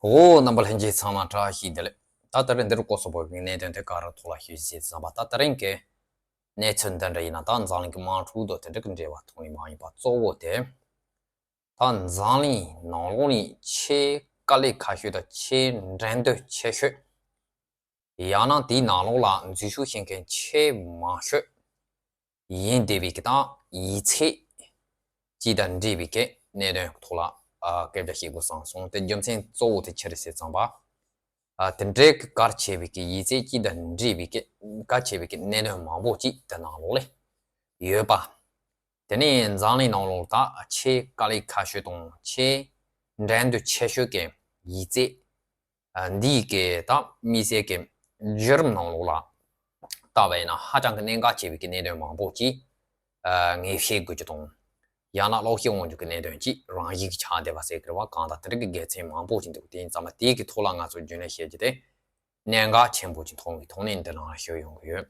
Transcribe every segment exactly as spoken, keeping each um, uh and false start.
འོ། རྣམ་པ་ལྷན་རྒྱས་ཚང་མ་བཀྲ་ཤིས་བདེ་ལེགས། ད་ད་རེས་འདིར་སྐོར་སོགས་པའི་གནད་དོན་དེ་ག་རེ་ཐོག་ལ་ཞུ་ཞེས་བསམ་པ། ད་ད་རིང་གི་གནས་ཚུལ་འདི་འདྲ་ཡིན་ན། ད་འཛམ་གླིང་གི་དམག་འཁྲུག་དང་དེ་འདྲ་གི་འབྲེལ་བ་ཐོག་ནས་མ་ཡིན་པ། གཙོ་བོ་དེ་ད་འཛམ་གླིང་ནང་ལོགས་ནས་ཆེས་དཀའ་ལས་ཁག་ཤོས་དང་ཆེས་འགྲན་བསྡུར་ཆེ་ཤོས། ཡང་ན་དེའི་ནང་ལོགས་ལ་འཛུལ་ཞུགས་བྱེད་མཁན་ཆེས་མང་ཤོས་ཡིན་བསྡད་པའི་གི་དང་། ཡིག་ཚད་ཅིག་དང་འབྲེལ་བའི་གི་གནད་དོན་ཐོག་ལ་ཨ་སྐད་ཆ་བཤད་དགོས་བསམ་སོང་། དེ་རྒྱུ་མཚན་གཙོ་བོ་དེ་ཅི་རེད་ཟེར་བསམ་པ། ཨ་དེ་འདྲའི་གི་གལ་ཆེ་བའི་གི་ཡིག་ཚད་ཅིག་དང་འབྲེལ་བའི་གི་གལ་ཆེ་བའི་གི་གནད་དོན་མང་པོ་ཅིག་དེ་ནང་ལོགས་ལ་ཡོད་པ། དེ་ནས་འཛམ་གླིང་ནང་ལོགས་ད་ཆེས་དཀའ་ལས་ཁག་ཤོས་དང་ཆེས་འགྲན་བསྡུར་ཆེ་ཤོས་ཀྱི་ཡིག་ཚད། ཨ་འདིའི་གི་ད་དམིགས་བསལ་གྱི་བརྒྱུད་རིམ་ནང་ལོགས་ལ་ལྟ་བ་ཡིན་ན། ཧ་ཅང་གི་གནད་འགག་ཆེ་བའི་གི་གནད་དོན་མང་པོ་ཅིག་ཨ་ངས་བཤད་དགོས་རྒྱུ་དང་། ཡང་ན་ལོག་བཤད་འོང་རྒྱུ་གི་གནད་དོན་ཅིག་རང་བཞིན་གྱི་ཆགས་བསྡད་པ་ཟེར་གི་རེད་བ། གང་ལྟར་དེ་རིགས་ཀྱི་དགེ་མཚན་མང་པོ་ཅིག་འདུག་དེ་ཡིན་ཙང་མ་དེའི་གི་ཐོག་ལ་ང་ཚོ་རྒྱུས་ལོན་བཤད་རྒྱུ་དེ་གནད་འགག་ཆེན་པོ་ཅིག་མཐོང་གི་ཐོག་ནས་འདི་ནང་ལ་ཞུ་ཡོང་གི་ཡོད།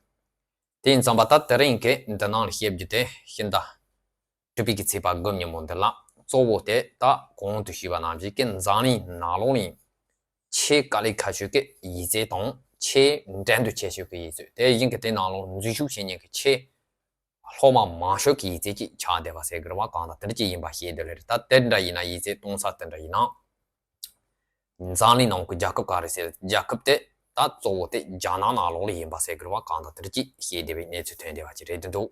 དེ་ཡིན་ཙང་མ་ད་དེ་རིང་གི་འདི་ནང་ལ་བཤད་རྒྱུ་དེ་ཤིན་ཏུ་གྲུབ་པའི་གི་ཚེས་པ་དགུ་ཉིན་མོ་འདི་ལ། གཙོ་བོ་དེ་ད་གོང་དུ་ཞུས་པ་ནང་བཞིན་གྱི་འཛམ་གླིང་ནང་ལོགས་ནས་ཆེས་དཀའ་ལས་ཁག་ཤོས་ཀྱི་ཡིག་ཚད་དང་ཆེས་འགྲན་བསྡུར་ཆེ་ཤོས་ཀྱི་ཡིག་ཚད། དེ་བཞིན་གྱི་དེ་ནང་ལོགས་འཛུལ་ཞུགས་བྱེད་མཁན་གྱི་ཆེས་སློབ་མ་མང་ཤོས་ཀྱི་ཡིག་ཚད་ཅིག་ཆགས་བསྡད་པ་ཟེར་གི་རེད་བ། གང་ལྟར་དེ་འདྲ་ཅིག་ཡིན་པ་ཤེས་བསྡད་ལེ་རེད། ད་དེ་འདྲ་ཡིན་ན་ཡིག་ཚད་གཏོང་ས་དེ་འདྲ་ཡིན་ན། འཛམ་གླིང་ནང་གི་རྒྱལ་ཁབ་ག་རེ་ཟེར། རྒྱལ་ཁབ་དེ་ད་གཙོ་བོ་དེ་རྒྱ་ནག་ནང་ལོགས་ལ་ཡིན་པ་ཟེར་གི་རེད་བ། གང་ལྟར་དེ་འདྲ་ཅིག་ཤེས་བསྡད་པའི་གནས་ཚུལ་ཐོན་བསྡད་པ་ཅིག་རེད་འདུག་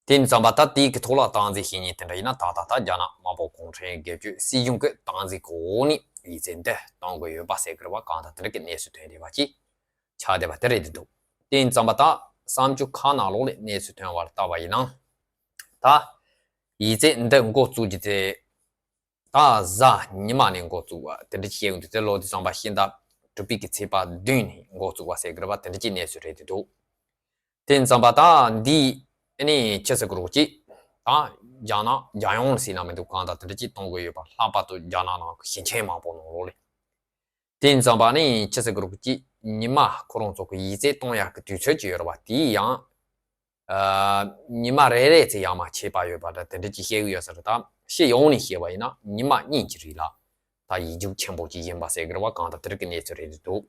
དེ་ཡིན་ཙང་མ་ད་དེའི་གི་ཐོག་ལ་སྟངས་འཛིན་བྱེད་མཁན་དེ་འདྲ་ཡིན་ན། ད་ལྟ་ད་རྒྱ་ནག་དམར་པོ་གུང་ཁྲན་སྒེར་གཅོད་སྲིད་གཞུང་གི་སྟངས་འཛིན་གྱི་འོག་ནས་ཡིག་ཚད་འདི་གཏོང་གི་ཡོད་པ་ཟེར་གི་རེད་བ། གང་ལྟར་དེ་འདྲ་གི་གནས་ཚུལ་ཐོན་བསྡད་པ་ཅིག་ཆགས་བསྡད་པ་དེ་རེད་འདུག་དེ་ཡིན་ཙང་མ་ད་གསར་འགྱུར་ཁག་ནང་ལོགས་ལ་གནས་ཚུལ་ཐོན་པར་བལྟས་པ་ཡིན་ན། ད་ཡིག་ཚད་འདི་འགོ་བཙུགས་རྒྱུ་དེ་ད་གཟའ་ཉི་མ་ནས་འགོ་བཙུགས་པ་དེ་འདྲ་ཅིག་ཡོང་དུས། དེ་ལོ་དུས་ཙམ་པ་ཤིན་ཏུ་གྲུབ་པའི་གི་ཚེས་པ་བདུན་ནས་འགོ་བཙུགས་པ་ཟེར་གི་རེད་བ། དེ་འདྲ་ཅིག་གནས་ཚུལ་རེད་འདུག་དེ་ཡིན་ཙང་མ་ད་འདི་ཨ་ནི་ཅི་ཟེར་དགོས་རེད་ཅིག་ད་རྒྱ་ནག་རྒྱལ་ཡོངས་ཟེར་ན་མི་འདུག་གང་ལྟར་དེ་འདྲ་ཅིག་གཏོང་གི་ཡོད་པ། ལྷག་པར་དུ་རྒྱ་ནག་ནང་གི་ཞིང་ཆེན་མང་པོ་ནང་ལོགས་ལ། དེ་ཡིན་ཙང་མ་ནི་ཅི་ཟེར་དགོས་རེད་ཅིག་ཉི་མ་ཁོ་རང་ཚོ་གི་ཡིག་ཚད་གཏོང་ཡག་གི་དུས་ཚོད་ཅིག་ཡོད་རེད་བ། དེ་ཡང་ཨ་ཉི་མ་རེ་རེ་ཙམ་ཡར་མར་ཆད་པ་ཡོད་པ་འདྲ་དེ་འདྲ་ཅིག་བཤད་གི་ཡོད་ས་རེད། ད་སྤྱི་ཡོངས་ནས་བཤད་པ་ཡིན་ན་ཉི་མ་གཉིས་ཀྱི་རིང་ལ་ད་ཡིག་རྒྱུགས་ཆེན་པོ་ཅིག་ཡིན་པ་ཟེར་གི་རེད་བ། གང་ལྟར་དེ་རིགས་ཀྱི་གནས་ཚུལ་རེད་འདུག་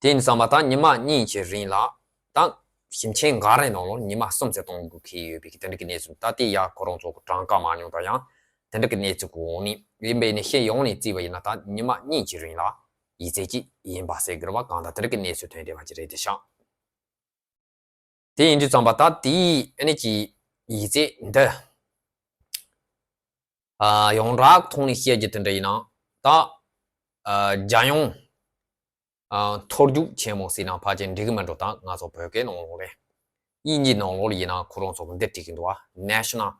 དེ་ཡིན་ཙང་མ་ད་ཉི་མ་གཉིས་ཀྱི་རིང་ལ་ད་ཞིང་ཆེན་འགའ་རེ་ནང་ལོགས་ཉི་མ་གསུམ་ཙམ་གཏོང་དགོས་ཀྱི་ཡོད་པའི་གི་དེ་འདྲ་གི་གནས་ཚུལ། ད་དེ་ཡང་ཁོ་རང་ཚོ་གི་གྲངས་ཀ་མང་ཉུང་དང་ཡང་དེ་འདྲ་གི་གནས་ཚུལ་གི་འོག་ནས་ཡིན་པས་ནི། སྤྱི་ཡོངས་ནས་བརྩིས་པ་ཡིན་ན་ད་ཉི་མ་གཉིས་ཀྱི་རིང་ལ་ཡིག་ཚད་ཅིག་ཡིན་པ་ཟེར་གི་རེད་བ། གང་ལྟར་དེ་འདྲ་གི་གནས་ཚུལ་ཐོན་བསྡད་པ་ཅིག་རེད་དེ་ཤག་དེ་ཡིན་དུས་ཙམ་པ་ད་དེའི་ཨ་ནི་ཅིག་ཡིག་ཚད་འདི་ཨ་ཡོངས་གྲགས་ཐོག་ནས་བཤད་རྒྱུ་དེ་འདྲ་ཡིན་ན། ད་ཨ་རྒྱལ་ཡོངས་ཨ་མཐོ་རྒྱུགས་ཆེན་མོ་ཟེར་ན་ཕལ་ཆེར་འགྲིག་གི་མི་འགྲོ། ད་ང་ཚོ་བོད་སྐད་ནང་ལོགས་ལ། དབྱིན་ཇིའི་ནང་ལོགས་ལ་ཡིན་ན་ཁོ་རང་ཚོ་གི་འདི་བྲིས་ཀྱི་འདུག་བ། National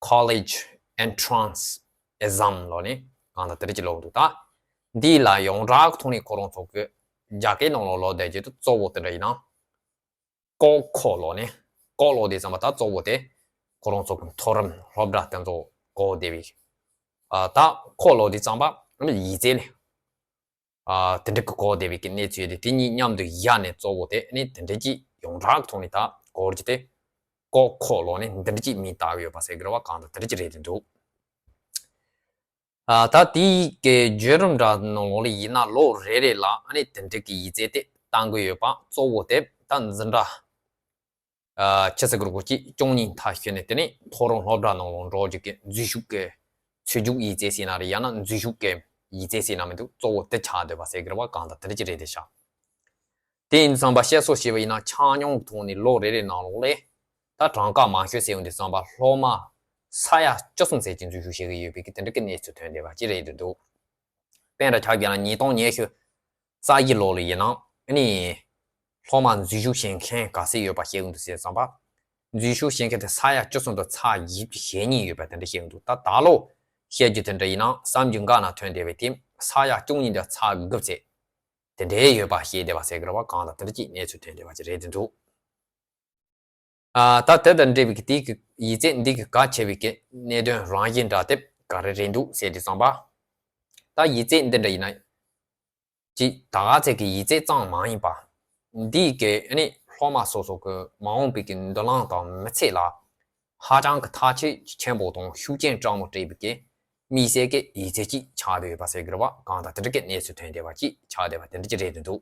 College Entrance Exam ལབ་ནས་གང་ལྟར་དེ་འདྲ་ཅིག་ལབ་འདུག་ད་འདི་ལ་ཡོངས་གྲགས་ཐོག་ནས་ཁོ་རང་ཚོ་གི་རྒྱ་སྐད་ནང་ལོགས་ལབ་བསྡད་རྒྱུ་དེ་གཙོ་བོ་དེ་འདྲ་ཡིན་ན། ཀོག་ཁོ་ལབ་ནས། ཀོག་ལབ་དུས་ཙམ་པ་ད་གཙོ་བོ་དེ་ཁོ་རང་ཚོ་གི་མཐོ་རིམ་སློབ་གྲྭ་དེ་ཚོ་གོ་བསྡད་པའི། ཨ་ད་ཁོ་ལབ་དུས་ཙམ་པ་ཨ་ནི་ཡིག་ཚད་ལས། ཨ་དེ་འདྲ་གི་གོ་བསྡད་པའི་གི་གནས་ཚུལ་དེ་དེ་གཉིས་མཉམ་དུ་བཞག་ནས་གཙོ་བོ་དེ་ཨ་ནི་དེ་འདྲ་ཅིག་ཡོངས་གྲགས་ཐོག་ནས་ད་གོ་རྒྱུ་དེ། ཀོག་ཁོ་ལབ་ནས་འདི་འདྲ་ཅིག་མིང་བཏགས་ཡོད་པ་ཟེར་གི་རེད་བ། གང་ལྟར་དེ་འདྲ་ཅིག་རེད་དེ་འདུག་ཨ་ད་དེའི་གི་བརྒྱུད་རིམ་འདྲ་ནང་ལོགས་ལ་ཡིན་ན་ལོ་རེ་རེ་ལ་ཨ་ནི་དེ་འདྲ་གི་ཡིག་ཚད་དེ་གཏང་གི་ཡོད་པ། གཙོ་བོ་དེ་ད་འཛིན་གྲྭ་ཨ་ཆི་ཟེར་དགོས་རེད་ཅིག་བཅུ་གཉིས་མཐར་ཕྱིན་ནས་དེ་ནས་མཐོ་རིམ་སློབ་གྲྭ་ནང་ལ་འགྲོ་རྒྱུ་གི་འཛུལ་ཞུགས་ཀྱི་ཚུད་རྒྱུགས་ཡིག་ཚད་ཟེར་ན་རེད། ཡང་ན་འཛུལ་ཞུགས་ཀྱི་ཡིག་ཚད་ཟེར་ན་མི་འདུག་གཙོ་བོ་དེ་ཆགས་བསྡད་པ་ཟེར་གི་རེད་བ། གང་ལྟར་དེ་འདྲ་ཅིག་རེད་དེ་ཤག་དེ་ཡིན་ཙང་པ་བཤད་སྲོལ་བྱས་པ་ཡིན་ན་ཆ་སྙོམས་ཐོག་ནས་ལོ་རེ་རེ་ནང་ལོགས་ལ་ད་གྲངས་ཀ་མང་ཤོས་ཟེར་ཡོང་དུས་ཙམ་པ་སློབ་མ་ས་ཡ་བཅུ་གསུམ་ཙམ་ཅིག་འཛུལ་ཞུགས་བྱེད་ཀྱི་ཡོད་པའི་གི་དེ་འདྲ་གི་གནས་ཚུལ་ཐོན་བསྡད་པ་ཅིག་རེད་འདུག་དཔེར་ན་ཆ་བཞག་ན་ཉིས་སྟོང་ཉི་ཤུ་རྩ་བཞི་ལོ་ལ་ཡིན་ན་ཨ་ནི་སློབ་མ་འཛུལ་ཞུགས་བྱེད་མཁན་ག་ཚད་ཡོད་པ་བཤད་ཡོང་དུས་ཟེར་ཙམ་པ། འཛུལ་ཞུགས་བྱེད་མཁན་དེ་ས་ཡ་བཅུ་གསུམ་དང་ཚེག་བཞི་བཅུ་ཞེ་གཉིས་ཡོད་པ་དེ་འདྲ་བཤད་ཡོང་དུས། ད་ད་ལོ་བཤད་རྒྱུ་དེ་འདྲ་ཡིན་ན་གསར་འགྱུར་འགའ་ན་ཐོན་བསྡད་པའི་དེ་ས་ཡ་བཅུ་གཉིས་དང་ཚེག་དགུ་ཙམ་དེ་འདྲའི་ཡོད་པ་བཤད་བསྡད་པ་ཟེར་གི་རེད་བ། གང་ལྟར་དེ་འདྲ་ཅིག་གནས་ཚུལ་ཐོན་བསྡད་པ་ཅིག་རེད་དེ་འདུག་ཨ་ད་དེ་དང་འབྲེལ་བའི་དེའི་གི་ཡིག་ཚད་འདི་གི་གལ་ཆེ་བའི་གི་གནད་དོན་རང་བཞིན་འདྲ་དེ་ག་རེ་རེད་འདུག་ཟེར་དུས་ཙམ་པ། ད་ཡིག་ཚད་འདི་འདྲ་ཡིན་ན་ཅིག་ད་ག་ཚད་ཀྱི་ཡིག་ཚད་ཙམ་མ་ཡིན་པ། འདི་གི་ཨ་ནི་སློབ་མ་སོ་སོ་གི་མ་འོངས་པའི་གི་མདུན་ལམ་དང་མི་ཚེ་ལ་ཧ་ཅང་གི་ཐག་གཅོད་ཆེན་པོ་དང་ཤུགས་རྐྱེན་དྲག་མོ་སྤྲད་པའི་གི་ དམིགས་བསལ་གྱི་ཡིག་ཚད་ཅིག་ཆགས་བསྡད་ཡོད་པ་ཟེར་གྱི་རེད་བ། གང་ལྟར་དེ་འདྲ་གི་གནས་ཚུལ་ཐོན་བསྡད་པ་ཅིག་ཆགས་བསྡད་པ་དེ་འདྲ་ཅིག་རེད་འདུག་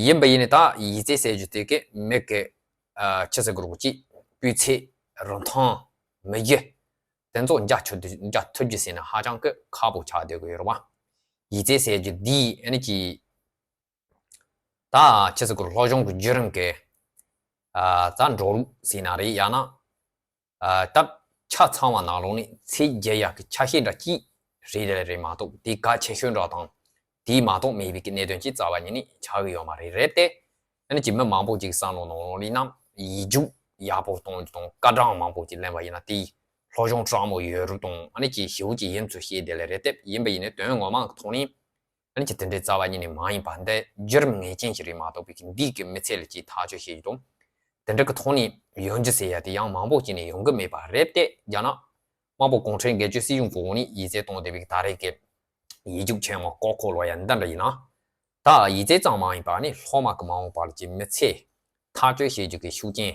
ཡིན་པ་ཡིན་ནའི་ད་ཡིག་ཚད་ཟེར་རྒྱུ་དེ་གི་མི་གི་ཆི་ཟེར་དགོས་རེད་གོ། ཅིག་སྤུས་ཚད། རིན་ཐང་། མི་གཞི། དེ་ཚོ་འཇལ་ཆོག་འཇལ་ཐུབ་རྒྱུ་ཟེར་ན་ཧ་ཅང་གི་ཁག་པོ་ཆགས་བསྡད་ཀྱི་ཡོད་རེད་བ། ཡིག་ཚད་ཟེར་རྒྱུ་འདི་ཨ་ནི་ཅིག་ད་ཆི་ཟེར་དགོས་རེད། སློབ་སྦྱོང་གི་བརྒྱུད་རིམ་གི་ད་འགྲོ་ལུགས་ཟེར་ན་རེད། ཡང་ན་ད་ཆ་ཚང་བ་ནང་ལོགས་ནས་ཚད་རྒྱལ་ཡག་གི་ཆ་ཤས་འདྲ་ཅིག་རེད་རེད་མ་གཏོགས་དེ་གལ་ཆེ་ཤོས་འདྲ་དང་དེ་མ་གཏོགས་མེད་པའི་གི་གནད་དོན་ཅིག་རྩ་བ་ཉིད་ནས་ཆགས་ཀྱི་ཡོད་མ་རེད། རེད་དེ། ཨ་ནི་ཅིག་མི་མང་པོ་ཅིག་བསམ་བློ་ནང་ལོགས་ལ་ཡིན་ན་ཡིག་རྒྱུགས་ཡག་པོ་གཏོང་རྒྱུ་དང་སྐར་གྲངས་མང་པོ་ཅིག་ལེན་པ་ཡིན་ན་དེ་སློབ་སྦྱོང་སྤྲང་མོ་ཡོད་རུ་དང་ཨ་ནི་ཅིག་ཞེ་པོ་ཅིག་ཡིན་ཚུལ་བཤད་བསྡད་ལེ་རེད་དེ། ཡིན་པ་ཡིན་ནའི་དོན་ངོ་མ་གི་ཐོག་ནས་ཨ་ནི་ཅིག་དེ་འདྲའི་རྩ་བ་ཉིད་ནས་མ་ཡིན་པ་འདི་བརྒྱུད་རིམ་ངེས་ཅན་ཞིག་རེད་མ་གཏོགས་པའི་གི་འདིའི་གི་མི་ཚེ་ལ་ཅིག་ཐག་གཅོད་བྱེད་རྒྱུ་དང་དེ་འདྲ་གི་ཐོག་ནས་ཡོང་རྒྱུ་ཟེར་ཡ་དེ་ཡང་མང་པོ་ཅིག་ནས་ཡོང་གི་མེད་པ་རེད་དེ། རྒྱ་ནག་དམར་པོ་གུང་ཁྲན་སྒེར་གཅོད་སྲིད་གཞུང་གི་འོག་ནས་ཡིག་ཚད་གཏོང་བསྡད་པའི་གི་ད་རེས་ཀྱི་ཡིག་རྒྱུགས་ཆེན་མོ་ཀོ་ཁོ་ལོ་ཡ་འདི་འདྲ་ཡིན་ན། ད་ཡིག་ཚད་ཙམ་མ་ཡིན་པ་ནི་སློབ་མ་གི་མ་འོངས་པར་གྱི་མི་ཚེ་ཐག་གཅོད་བྱེད་རྒྱུ་གི་ཤུགས་རྐྱེན་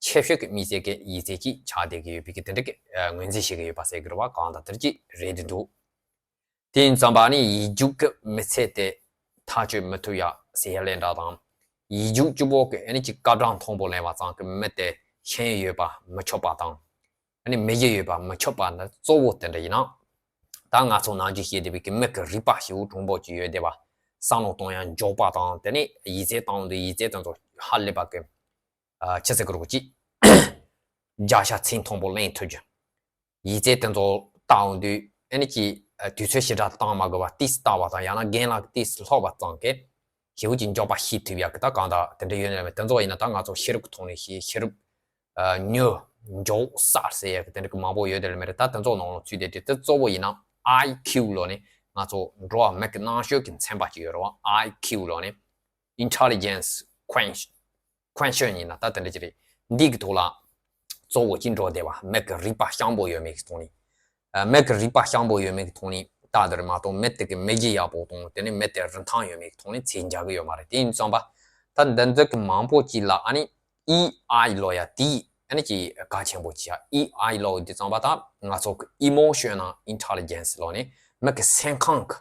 ཆེ་ཤོས་ཀྱི་དམིགས་བསལ་གྱི་ཡིག་ཚད་ཅིག་ཆགས་བསྡད་ཀྱི་ཡོད་པའི་གི་དེ་འདྲ་གི་ངོས་འཛིན་བྱེད་ཀྱི་ཡོད་པ་ཟེར་གྱི་རེད་བ། གང་ལྟར་དེ་ཅིག་རེད་འདུག་དེ་ཡིན་ཙམ་པ་ནི་ཡིག་རྒྱུགས་ཀྱི་མི་ཚེ་དེ་ཐག་གཅོད་མི་ཐུབ་ཡ་ཟེར་ཡ་ལས་འདྲ་དང་། ཡིག་རྒྱུགས་གཅིག་པོ་གི་ཨ་ནི་ཅིག་སྐར་གྲངས་མཐོན་པོ་ལེན་པ་ཙམ་གྱིས་མི་དེ་ཤེས་ཡོན་ཡོད་པ་མི་ཆགས་པ་དང་། ཨ་ནི་མི་གཞི་ཡོད་པ་མི་ཆགས་པ་འདི་གཙོ་བོ་དེ་འདྲ་ཡིན་ན། ད་ང་ཚོ་ནང་ཆོས་བཤད་བསྡད་པའི་གི་མི་གི་རིག་པ་ཞེ་པོ་གྲུང་པོ་ཅིག་ཡོད་བསྡད་པ། བསམ་བློ་གཏོང་ཡ་མགྱོགས་པ་དང་དེ་ནས་ཡིག་ཚད་བཏང་དུས་ཡིག་ཚད་དེ་ཚོ་ཧ་ལས་པ་གི་ཆི་ཟེར་གི་རེད་གོ། ཅིག་བརྒྱ་ཆ་ཚད་མཐོན་པོ་ལེན་ཐུབ་རྒྱུ། ཡིག་ཚད་དེ་ཚོ་བལྟ་འོང་དུས་ཨ་ནི་ཅིག་དུས་ཚོད་ཞེ་དྲག་བཏང་མ་དགོས་པ་ཏིས་བལྟ་བ་དང་ཡང་ན་རྒན་ལགས་ཏིས་ལྷོག་པ་ཙམ་གྱིས་ཞེ་པོ་ཅིག་མགྱོགས་པ་ཤེས་ཐུབ་ཡག་གི་ད་གང་ལྟར་དེ་འདྲ་ཡོད་ནི་རེད། དེ་ཚོ་ཡིན་ན་ད་ང་ཚོ་ཤེས་རབ་ཀྱི་ཐོག་ནས་ཤེས་ཤེས་རབ་ཉོ་མགྱོགས་སར་ཟེར་ཡག་གི་དེ་འདྲ་གི་མང་པོ་ཡོད་དེ་ལ་མེད་རེད། ད་དེ་ཚོ་ནང་ལ་ཚུད་དེ་དེ་དེ་གཙོ་བོ་ཡིན་ན་ཨའི་ཁིའུ་ལོ་ནི་ང་ཚོ་འགྲོ་བ་མི་གི་རྣམ་དཔྱོད་ཀྱི་ཚན་པ་ཅིག་ཡོད་རེད་བ། ཨའི་ཁིའུ་ལོ་ནི་Intelligence Quotient Quotient ཡིན་ན་ད་དེ་འདྲ་ཅིག་རེད། འདི་གི་ཐོག་ལ་གཙོ་བོ་ཅིག་འགྲོ་བསྡད་པ་མི་གི་རིག་པ་ཤང་པོ་ཡོད་མེད་ཀྱི་ཐོག་ནས། མི་གི་རིག་པ་ཤང་པོ་ཡོད་མེད་ཀྱི་ཐོག་ནས་ལྟ་དེར་མ་གཏོགས་མི་དེ་གི་མི་གཞི་ཡག་པོ་དང་དེ་ནས་མི་དེ་རིན་ཐང་ཡོད་མེད་ཀྱི་ཐོག་ནས་ཚད་འཇལ་གི་ཡོད་མ་རེད། དེ་ཡིན་ཙང་པ་ད་འདི་འདི་གི་མང་པོ་ཅིག་ལ་ཨ་ནི་ཨི་ཨའི་ལོ་ཡ་དེ་ཨ་ནི་ཅིག་གལ་ཆེན་པོ་ཅིག་ཡ། ཨི་ཨའི་ལོ་དེ་ཙང་པ་ད་ང་ཚོ་གི་Emotional Intelligence ལོ་ནི་མི་གི་སེམས་ཁམས་གི་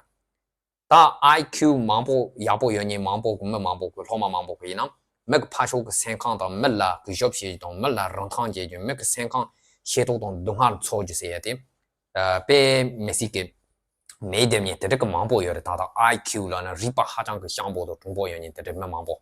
ད་ཨའི་ཁིའུ་མང་པོ་ཡག་པོ་ཡོད་མཁན་མང་པོ་གི་མི་མང་པོ་གི་སློབ་མ་མང་པོ་གི་ཡིན་ན་མི་གི་ཕར་ཕྱོགས་གི་སེམས་ཁམས་དང་མི་ལ་གུས་ཞབས་བྱེད་རྒྱུ་དང་མི་ལ་རིན་ཐང་བྱེད་རྒྱུ་མི་གི་སེམས་ཁམས་ཤེས་རྟོགས་དང་སྡུག་བསྔལ་ཚོར་རྒྱུ་ཟེར་ཡ་དེ་དཔེ་མི་སྲིད་གི་མེད་བསྡད་མཁན་དེ་འདྲ་གི་མང་པོ་ཡོད་རེད། ད་ལྟ་ཨའི་ཁིའུ་ལབ་ན་རིག་པ་ཧ་ཅང་གི་སྤྱང་པོ་དང་གྲུང་པོ་ཡོད་མཁན་དེ་འདྲ་མི་མང་པོ།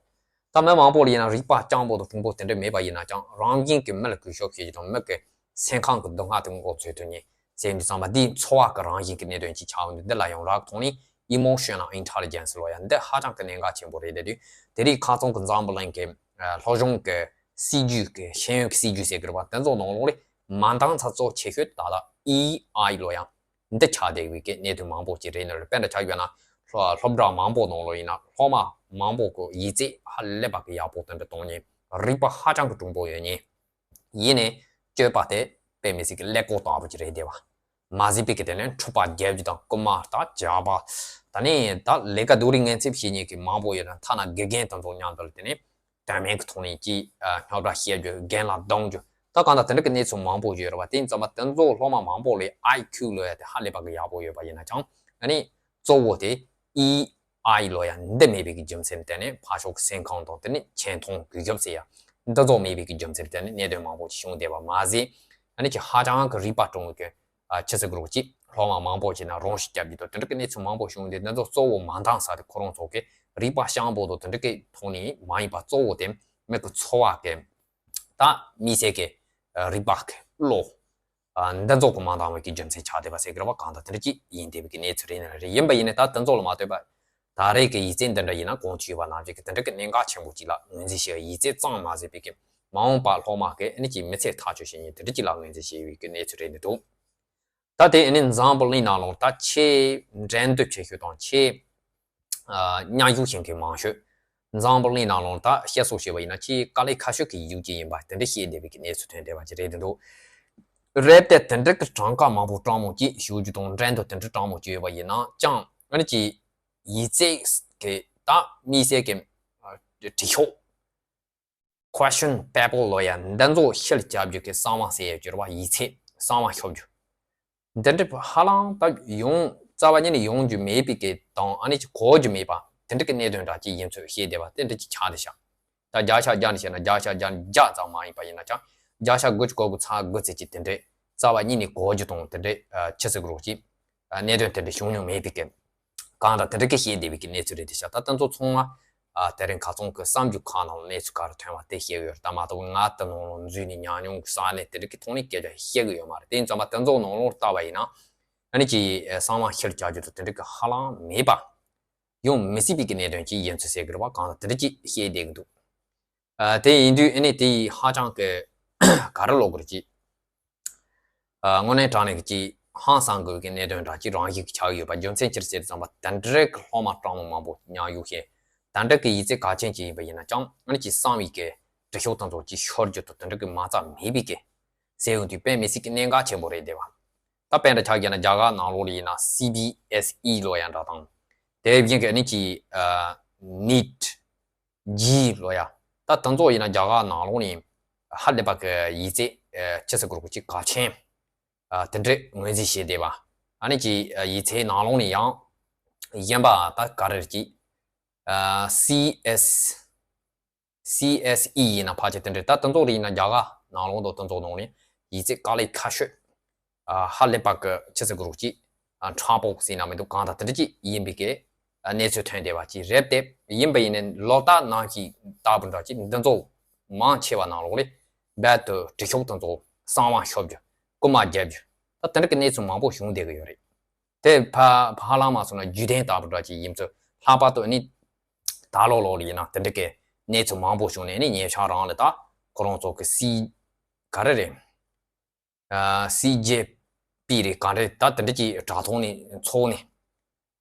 ད་མི་མང་པོ་ལ་ཡིན་ན་རིག་པ་སྤྱང་པོ་དང་གྲུང་པོ་དེ་འདྲ་མེད་པ་ཡིན་ན་ཀྱང་རང་བཞིན་གྱི་མི་ལ་གུས་ཞབས་བྱེད་རྒྱུ་དང་མི་གི་སེམས་ཁམས་ཀྱི་སྡུག་བསྔལ་དེ་མགོ་ཚོད་ཐུབ་མཁན་ཟེར་འདི་ཚང་མ་འདི་འཚོ་བ་གི་རང་བཞིན་གྱི་གནད་དོན་ཅིག་ཆགས་འདུག་འདི་ལ་ཡོང་རག་ཐོག་ནས་Emotional Intelligence ལོ་ཡ་འདི་ཧ་ཅང་གི་གནད་འགག་ཆེན་པོ་རེད། དེ་དུས་དེ་རིང་ཁ་སང་གི་འཛམ་བུ་གླིང་གི་སློབ་སྦྱོང་གི་སྲིད་ཇུས་ཀྱི་ཤེས་ཡོན་གྱི་སྲིད་ཇུས་ཟེར་གི་རེད་པ། དེ་ཚོ་ནང་ལོགས་ལས་མ་འདང་ཚ་གཙོ་ཆེ་ཤོས་ད་ལྟ་ཨི་ཨའི་ལོ་ཡ་འདི་ཆགས་བསྡད་ཡོད་ཀྱི་གནད་དོན་མང་པོ་ཅིག་རེད་ནི་རེད། དཔེར་ན་ཆ་བཞག་ན་སློབ་སློབ་གྲྭ་མང་པོ་ནང་ལོགས་ཡིན་ན་སློབ་མ་མང་པོ་གི་ཡིག་ཚད་ཧ་ལས་པ་གི་ཡག་པོ་དེ་འདྲ་གཏོང་མཁན་རིག་པ་ཧ་ཅང་གི་གྲུང་པོ་ཡོད་མཁན། ཡིན་ནའི་སྤྱོད་པ་དེ་དཔེ་མི་སྲིད་ཀྱི་ཀླད་ཀོར་ལྟ་བུ་ཅིག་རེད་བསྡད་པ། མ་གཞི་པའི་གི་དེ་ནས་འཁྲུག་པ་རྒྱག་རྒྱུ་དང་རྐུ་མ་ལྟ་བྱ་བ། ད་ནི་ད་ལས་ཀ་སྡུག་རུས་ངན་ཚབ་བྱེད་མཁན་གྱི་མང་པོ་ཡོད་ན་ཐ་ན་དགེ་རྒན་དེ་ཚོ་མཉམ་དུ་ལ་དེ་ནས་དོན་མེད་ཀྱི་ཐོག་ནས་ཀྱི་རྙོག་དྲ་བཤད་རྒྱུ་རྒན་ལ་རྡུང་རྒྱུ་ད་གང་ལྟར་དེ་འདྲ་གི་གནས་ཚུལ་མང་པོ་ཡོད་རེད་བ། དེ་ཡིན་ཙང་མ་དེ་ཚོ་སློབ་མ་མང་པོ་ལས་ཨའི་ཁིའུ་ལོ་ཡ་དེ་ཧ་ལས་པ་གི་ཡག་པོ་ཡོད་པ་ཡིན་ན་ཀྱང་ཨ་ནི་གཙོ་བོ་དེ་ཨི་ཨའི་ལོ་ཡ་འདི་མེད་པའི་གི་རྒྱུ་མཚན་དེ་ནི་ཕར་ཕྱོགས་སེམས་ཁམས་དང་དེ་ནི་ཆེ་མཐོང་གུས་ཞབས་ཟེར་ཡ་འདི་ཚོ་མེད་པའི་གི་རྒྱུ་མཚན་དེ་ནི་གནད་དོན་མང་པོ་ཞིག་བྱུང་བསྡད་པ་མ་ཟད། ཨ་ནི་ཅི་ཧ་ཅང་གི་རིག་པ་གྲུང་བའི་གི་ཨ་ཆི་ཟེར་དགོས་རེད་ཅིག་སློབ་མ་མང་པོ་ཅིག་ན་རང་ཤི་རྒྱབ་ཀྱི་དང་དེ་འདྲ་གི་གནས་ཚུལ་མང་པོ་བྱུང་སྟེ་འདི་ཚོ་གཙོ་བོ་མ་འདང་ས་དེ་ཁོ་རང་ཚོ་གི་རིག་པ་སྤྱང་པོ་དང་དེ་འདྲ་གི་ཐོག་ནས་མ་ཡིན་པ་གཙོ་བོ་དེ་མི་གི་འཚོ་བ་གི་ད་མི་ཚེ་གི་རིག་པ་གི་བློ། འདི་ཚོ་གི་མ་འདང་བའི་གི་རྒྱུ་མཚན་ཆགས་བསྡད་པ་ཟེར་གི་རེད་བ། གང་ལྟར་དེ་འདྲ་ཅིག་ཡིན་བསྡད་པའི་གི་གནས་ཚུལ་རེད་ནི་རེད། ཡིན་པ་ཡིན་ནའི་ད་དེ་ཚོ་ལ་མ་ལྟོས་པ་ད་རེས་ཀྱི་ཡིག་ཚད་འདི་འདྲ་ཡིན་ན་གོང་དུ་ཞུས་པ་ནང་བཞིན་གི་དེ་འདྲ་གི་གནད་འགག་ཆེན་པོ་ཅིག་ལ་ངོས་འཛིན་བྱས་ཡིག་ཚད་ཙམ་མ་ཟད་པའི་གི་མ་འོངས་པ་སློབ་མ་གི་ཨ་ནི་ཅིག་མི་ཚེ་ཐག་གཅོད་བྱེད་ཉིན་དེ་འདྲ་ཅིག་ལ་ངོས་འཛིན་བྱས་ཡོད་གི་གནས་ཚུལ་རེད་འདུག་ད་དེ་ཨ་ནི་འཛམ་བུ་གླིང་ནང་ལོགས་ད་ཆེས་འགྲན་བསྡུར་ཆེ་ཤོས་དང་ཆེས་མཉམ་ཞུགས་བྱེད་མཁན་མང་ཤོས། འཛམ་བུ་གླིང་ནང་ལོགས་ད་བཤད་སྲོལ་བྱས་པ་ཡིན་ན་ཆེས་དཀའ་ལས་ཁག་ཤོས་ཀྱི་ཡིག་རྒྱུགས་ཅིག་ཡིན་པ་དེ་འདྲ་བཤད་བསྡད་པའི་གི་གནས་ཚུལ་ཐོན་བསྡད་པ་ཅིག་རེད་འདུག་རེད་དེ་དེ་འདྲ་གི་གྲངས་ཀ་མང་པོ་སྤྲང་མོ་ཅིག་ཞུ་རྒྱུ་དང་འགྲན་བསྡུར་དེ་འདྲ་སྤྲང་མོ་ཅིག་ཡོད་པ་ཡིན་ན་ཀྱང་ཨ་ནི་ཅིག་ཡིག་ཚད་གི་ད་དམིགས་བསལ་གི་དྲི་ཤོག Question paper ལོ་ཡ་འདི་ཚོ་ཤེལ་རྒྱབ་རྒྱུ་གི་གསང་བ་ཟེར་ཡ་རྒྱུ་རེད་བ། ཡིག་ཚད་གསང་བ་ཤོབ་རྒྱུ། འདི་འདྲ་ཧ་ལམ་ད་ཡོང་རྩ་བ་ཉིད་ནས་ཡོང་རྒྱུ་མེད་པའི་གི་དང་ཨ་ནི་ཅིག་གོ་རྒྱུ་མེད་པ་དེ་འདྲ་གི་གནད་དོན་འདྲ་ཅིག་ཡིན་ཚུལ་བཤད་བསྡད་པ་དེ་འདྲ་ཅིག་ཆགས་བསྡད་ཤག་ད་བརྒྱ་ཆ་བརྒྱ་ནས་བཤད་ན་བརྒྱ་ཆ་བརྒྱ་ནས་བརྒྱ་ཙམ་མ་ཡིན་པ་ཡིན་ན་ཅང་བརྒྱ་ཆ་དགུ་བཅུ་གོ་དགུ་ཚེག་དགུ་ཙམ་ཅིག་དེ་འདྲ་རྩ་བ་ཉིད་ནས་གོ་རྒྱུ་དང་དེ་འདྲ་ཆི་ཟེར་དགོས་རེད་ཅིག་གནད་དོན་དེ་འདྲ་བྱུང་མྱོང་མེད་པའི་གི་གང་ལྟར་དེ་འདྲ་གི་བཤད་བསྡད་པའི་གི་གནས་ཚུལ་རེད་དེ་ཤག་ད་དེ་ཚོ་ཚང་མ་ཨ་དེ་རིང་ཁ་སང་གི་གསར་འགྱུར་ཁག་ནང་གནས་ཚུལ་ག་རེ་ཐོན་པ་དེ་བཤད་གི་ཡོད་རེད། ད་མ་གཏོགས་ང་དེ་ནང་ལ་འཛུལ་ནས་ཉམས་མྱོང་གི་ས་གནས་དེ་འདྲ་གི་ཐོག་ནས་སྐད་ཆ་བཤད་གི་ཡོད་མ་རེད། དེ་ཡིན་ཙང་མ་དེ་ཚོ་ནང་ལོགས་ལྟ་བ་ཡིན་ན་ཨ་ནི་ཅིག་གསང་བ་ཤེར་བྱ་རྒྱུ་དང་དེ་འདྲ་གི་ཧ་ལམ་མེད་པ། ཡོང་མི་སྲིད་པའི་གི་གནད་དོན་ཅིག་ཡིན་ཚུལ་ཟེར་གི་རེད་བ། གང་ལྟར་དེ་འདྲ་ཅིག་བཤད་བསྡད་གི་འདུག་ཨ་དེ་ཡིན་དུས་ཨ་ནི་དེ་ཡིས་ཧ་ཅང་གི་ག་རེ་ལབ་དགོས་རེད་ཅིག་ཨ་དངོས་གནས་དྲང་གནས་ཀྱི་ཅིག་ཧང་སང་དགོས་ཀྱི་གནད་དོན་འདྲ་ཅིག་རང་བཞིན་གྱི་ཆགས་ཡོད་པ། རྒྱུ་མཚན་ཅི་རེད་ཟེར་ཙམ་པ་དེ་འདྲའི་གི་སློབ་མ་སྤྲང་མོ་མང་པོ་མཉམ་ཡོད་ཤེས། དེ་འདྲ་གི་ཡིག་ཚད་གལ་ཆེན་ཅིག་ཡིན་པ་ཡིན་ན་ཅང་ཨ་ནི་ཅིག་གསང་བའི་གི་དྲི་ཤོག་དེ་ཚོ་ཅིག་ཤོར་རྒྱུ་དང་དེ་འདྲ་གི་མ་རྩ་མེད་པའི་གི་ཟེར་ཡོང་དུས་དཔེ་མི་སྲིད་ཀྱི་གནད་འགག་ཆེན་པོ་རེད་བསྡད་པ། ད་དཔེ་འདྲ་ཆགས་བརྒྱབ་ན་རྒྱ་གར་ནང་ལོགས་ལ་ཡིན་ན་སི་བི་ཨེས་ཨི་ལབ་ཡ་འདྲ་དང་། དེ་བཞིན་གྱི་ཨ་ནི་ཅིག་ཨ་ནིཊ་ཇི་ལབ་ཡ། ད་དེ་ཚོ་ཡིན་ན་རྒྱ་གར་ནང་ལོགས་ནས་ཧ་ལས་པ་གི་ཡིག་ཚད་ཨ་ཆི་ཟེར་དགོས་རེད་ཅིག་གལ་ཆེན་ཨ་དེ་འདྲས་ངོས་འཛིན་བྱས་བསྡད་པ། ཨ་ནི་ཅིག་ཨ་ཡིག་ཚད་ནང་ལོགས་ནས་ཡང་གཞན་པ་ད་ག་རེ་རེད་ཅིག་ཨ་སི་ཨེས་སི་ཨེས་ཨི་ཡིན་ན་ཕལ་ཆེར་དེ་འདྲ། ད་དེ་ཚོ་རེད་ཡིན་ན་རྒྱ་གར་ནང་ལོགས་དང་དེ་ཚོ་ནང་ནས་ཡིག་ཚད་དཀའ་ལས་ཁག་ཤོས་ཨ་ཧ་ལས་པ་གི་ཆི་ཟེར་དགོས་རེད་ཅིག་ཨ་ཕྲ་པོ་ཟེར་ན་མི་འདུག་གང་ལྟར་དེ་འདྲ་ཅིག་ཡིན་པའི་གི་ཨ་གནས་ཚུལ་ཐོན་བསྡད་པ་ཅིག་རེད་དེ། ཡིན་པ་ཡིན་ནའི་ལོ་ལྟར་ནང་བཞིན་ལྟ་བུ་འདྲ་ཅིག་འདི་ཚོ་མང་ཆེ་བ་ནང་ལོགས་ལས་རྦད་དེ་དྲི་ཤོག་དེ་ཚོ་གསང་བ་ཤོར་རྒྱུ། རྐུ་མ་བརྒྱབ་རྒྱུ། ད་དེ་འདྲ་གི་གནས་ཚུལ་མང་པོ་བྱུང་བསྡད་གི་ཡོད་རེད། དེ་ཕ་ཕ་ལ་མ་སོང་ན་རྒྱུ་ལྡན་ལྟ་བུ་འདྲ་ཅིག་ཡིན་ཚུལ། ལྷག་པར་དུ་ཨ་ནི་ད་ལོ་ལོ་ལ་ཡིན་ན་དེ་འདྲ་གི་གནས་ཚུལ་མང་པོ་བྱུང་ནས་ཨ་ནི་ཉེ་ཆར་རང་ལ་ད་ཁོ་རང་ཚོ་གི་སི་ག་རེ་རེད། ཨ་སི་ཇེ་པི་རེད་ག་རེ་ད་དེ་འདྲ་ཅིག་དྲ་ཐོག་ནས་ཚོགས་ནས་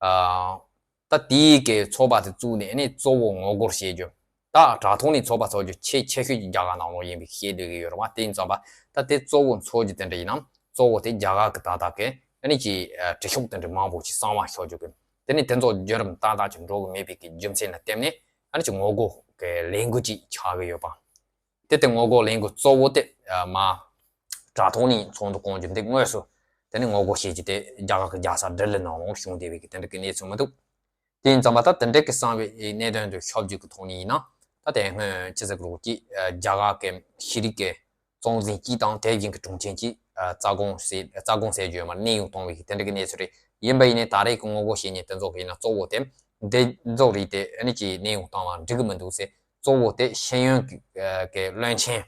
ཨ་ད་དེའི་གི་ཚོགས་པ་དེ་བཙུགས་ནས་ཨ་ནི་གཙོ་བོ་ངོ་རྒོལ་བྱེད་རྒྱུ། ད་དྲ་ཐོག་ནས་ཚོགས་པ་ཚོགས་རྒྱུ་ཆེས་ཆེ་ཤོས་ཀྱི་རྒྱ་གར་ནང་ལོགས་ཡིན་པའི་བཤད་སྡོད་ཀྱི་ཡོད་རེད་བ། དེ་ཡིན་ཙང་པ་ད་དེ་གཙོ་བོ་ཚོགས་རྒྱུ་དེ་འདྲ་ཡིན་ན་གཙོ་བོ་དེ་རྒྱ་གར་གྱི་ད་ལྟ་གི་ཨ་ནི་ཅིག་ཨ་དྲི་ཤོག་དེ་འདྲ་མང་པོ་ཅིག་གསང་བ་ཤོར་རྒྱུ་གི་དེ་ནི་དེ་ཚོ་བརྒྱུད་རིམ་ཏག་ཏག་ཅིག་འགྲོ་གི་མེད་པའི་གི་རྒྱུ་མཚན་ལ་བརྟེན་ནས་ཨ་ནི་ཅིག་ངོ་རྒོལ་གྱི་ལས་འགུལ་ཅིག་ཆགས་ཀྱི་ཡོད་པ། དེ་དེ་ངོ་རྒོལ་ལས་འགུལ་གཙོ་བོ་དེ་ཨ་མ་དྲ་ཐོག་ནས་ཚོགས་འདུ་བསྐོང་རྒྱུ་འདི་དངོས་སུ་དེ་ནི་ངོ་རྒོལ་བྱེད་རྒྱུ་དེ་རྒྱ་གར་གྱི་རྒྱལ་ས་ལྡི་ལི་ནང་ལོགས་བྱུང་བསྡད་པའི་གི་དེ་འདྲ་གི་གནས་ཚུལ་མི་འདུག་དེ་ཡིན་ཙང་པ་ད་དེ་འདྲ་གི་གསང་བའི་གནད་དོན་དུ་ཤོར་རྒྱུ་གི་ཐོག་ནས་ཡིན་ན་ད་དེ་སྔོན་ཆི་ཟེར་དགོས་རེད་ཀྱི་རྒྱ་གར་གི་ཤེས་རིག་གི་གཙོ་འཛིན་གཅིག་དང་དེ་བཞིན་གྱི་དྲུང་ཆེ་གཅིག་ཨ་རྩ་དགོངས་ཟེར་རྩ་དགོངས་ཟེར་རྒྱུ་ཡོད་མ་རེད། གནས་དབྱུང་གཏོང་བའི་གི་དེ་འདྲ་གི་གནས་ཚུལ་རེད། ཡིན་པ་ཡིན་ནའི་ད་རེས་ཀྱི་ངོ་རྒོལ་བྱེད་མཁན་དེ་ཚོ་གི་ཡིན་ན་གཙོ་བོ་དེ་འདི་ཚོ་རེད་དེ་ཨ་ནི་ཀྱི་གནས་དབྱུང་བཏང་བ་འགྲིག་གི་མི་འདུག་ཟེར། གཙོ་བོ་དེ་ཤེས་ཡོན་གྱི་ཨ་གི་བློན་ཆེན།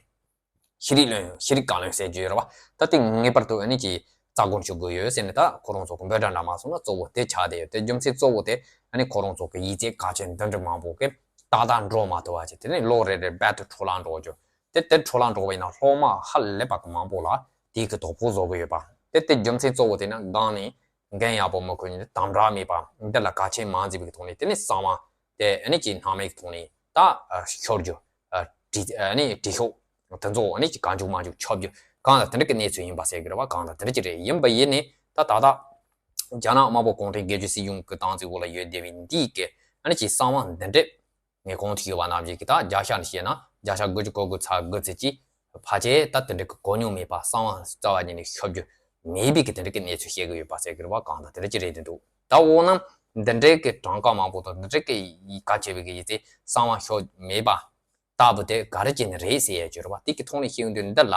ཤེས་རིག་བློན་ཤེས་རིག་བཀའ་བློན་ཟེར་རྒྱུ་ཡོད་རེད་བ། ད་དེ་ངེས་པར་དུ་ཨ་ནི་ཀྱི་རྩ་དགོངས་ཞུ་དགོས་ཡོད་ཟེར་ནས་ད་ཁོ་རང་ཚོ་གི་འབོད་སྒྲ་འདྲ་མ་སོང་ན་གཙོ་བོ་དེ་ཆགས་བསྡད་ཡོད། དེ་རྒྱུ་མཚན་གཙོ་བོ་དེ་ཨ་ནི་ཁོ་རང་ཚོ་གི་ཡིག་ཚད་གལ་ཆེན་འདི་འདྲ་མང་པོ་གི་ཏག་ཏག་འགྲོ་མ་ཐུབ་པ་བྱས་དེ་ནས་ལོ་རེ་རེ་རྦད་དེ་འཕྲོ་བརླག་འགྲོ་རྒྱུ། དེ་དེ་འཕྲོ་བརླག་འགྲོ་བ་ཡིན་ན་སློབ་མ་ཧ་ལས་པ་གི་མང་པོ་ལ་དེའི་གི་དོ་ཕོག་བཟོ་གི་ཡོད་པ། དེ་དེ་རྒྱུ་མཚན་གཙོ་བོ་དེ་ནི་སྒང་ནས་འགན་ཡག་པོ་མི་འཁུར་ནས་དམ་དྲག་མེད་པ་འདི་ལ་གལ་ཆེན་མ་འཛིན་པའི་ཐོག་ནས་དེ་ནས་གསང་བ་དེ་ཨ་ནི་ཀྱི་སྣང་མེད་ཀྱི་ཐོག་ནས་ད་ཤོར་རྒྱུ། ཨ་དྲི་ཨ་ནི་དྲི་ཤོག་དེ་ཚོ་ཨ་ནི་ཀྱི་གང་བྱུང་མང་བྱུང་ཁྱབ་རྒྱུ་གང་ལ་དེ་འདྲ་གི་གནས་ཚུལ་ཡིན་པ་ཟེར་གི་རེད་བ། གང་ལ་དེ་འདྲ་ཅིག་རེད། ཡིན་པ་ཡིན་ནས་ད་ད་ལྟ་རྒྱ་ནག་དམར་པོ་གུང་ཁྲན་སྒེར་གཅོད་སྲིད་གཞུང་གི་སྟངས་འཛིན་འོག་ལ་ཡོད་བསྡད་པའི་འདིའི་གི་ཨ་ནི་ཀྱི་གསང་བ་འདི་འདྲས། ངས་གོང་དུ་ཞུས་པ་ནང་བཞིན་གྱི་ད་བརྒྱ་ཆ་ནས་བཤད་ན་བརྒྱ་ཆ་དགུ་བཅུ་གོ་དགུ་ཚེག་དགུ་ཙམ་གྱིས་ཕལ་ཆེར་ད་དེ་འདྲ་གི་གོ་མྱོང་མེད་པ་གསང་བ་རྩ་བ་ཉིད་ནས་ཤོར་རྒྱུ་མེད་པའི་གི་དེ་འདྲ་གི་གནས་ཚུལ་བཤད་གི་ཡོད་པ་ཟེར་གི་རེད་བ། གང་ལྟར་དེ་འདྲ་ཅིག་རེད་དེ་འདུག་ད་འོ་ན་འདི་འདྲའི་གི་གྲངས་ཀ་མང་པོ་དང་འདི་འདྲའི་གི་ཡིག་ག་བྱས་པའི་གི་ཡིག་ཚད་གསང་བ་ཤོར་མེད་པ་ལྟ་བུ་དེ་ག་རེ་བྱས་ནས་རེད་ཟེར་ཡས་ཅིག་རེད་བ། དེ་གི་ཐོག་ནས་བཤད་ཡོང་དུས་འདི་ལ་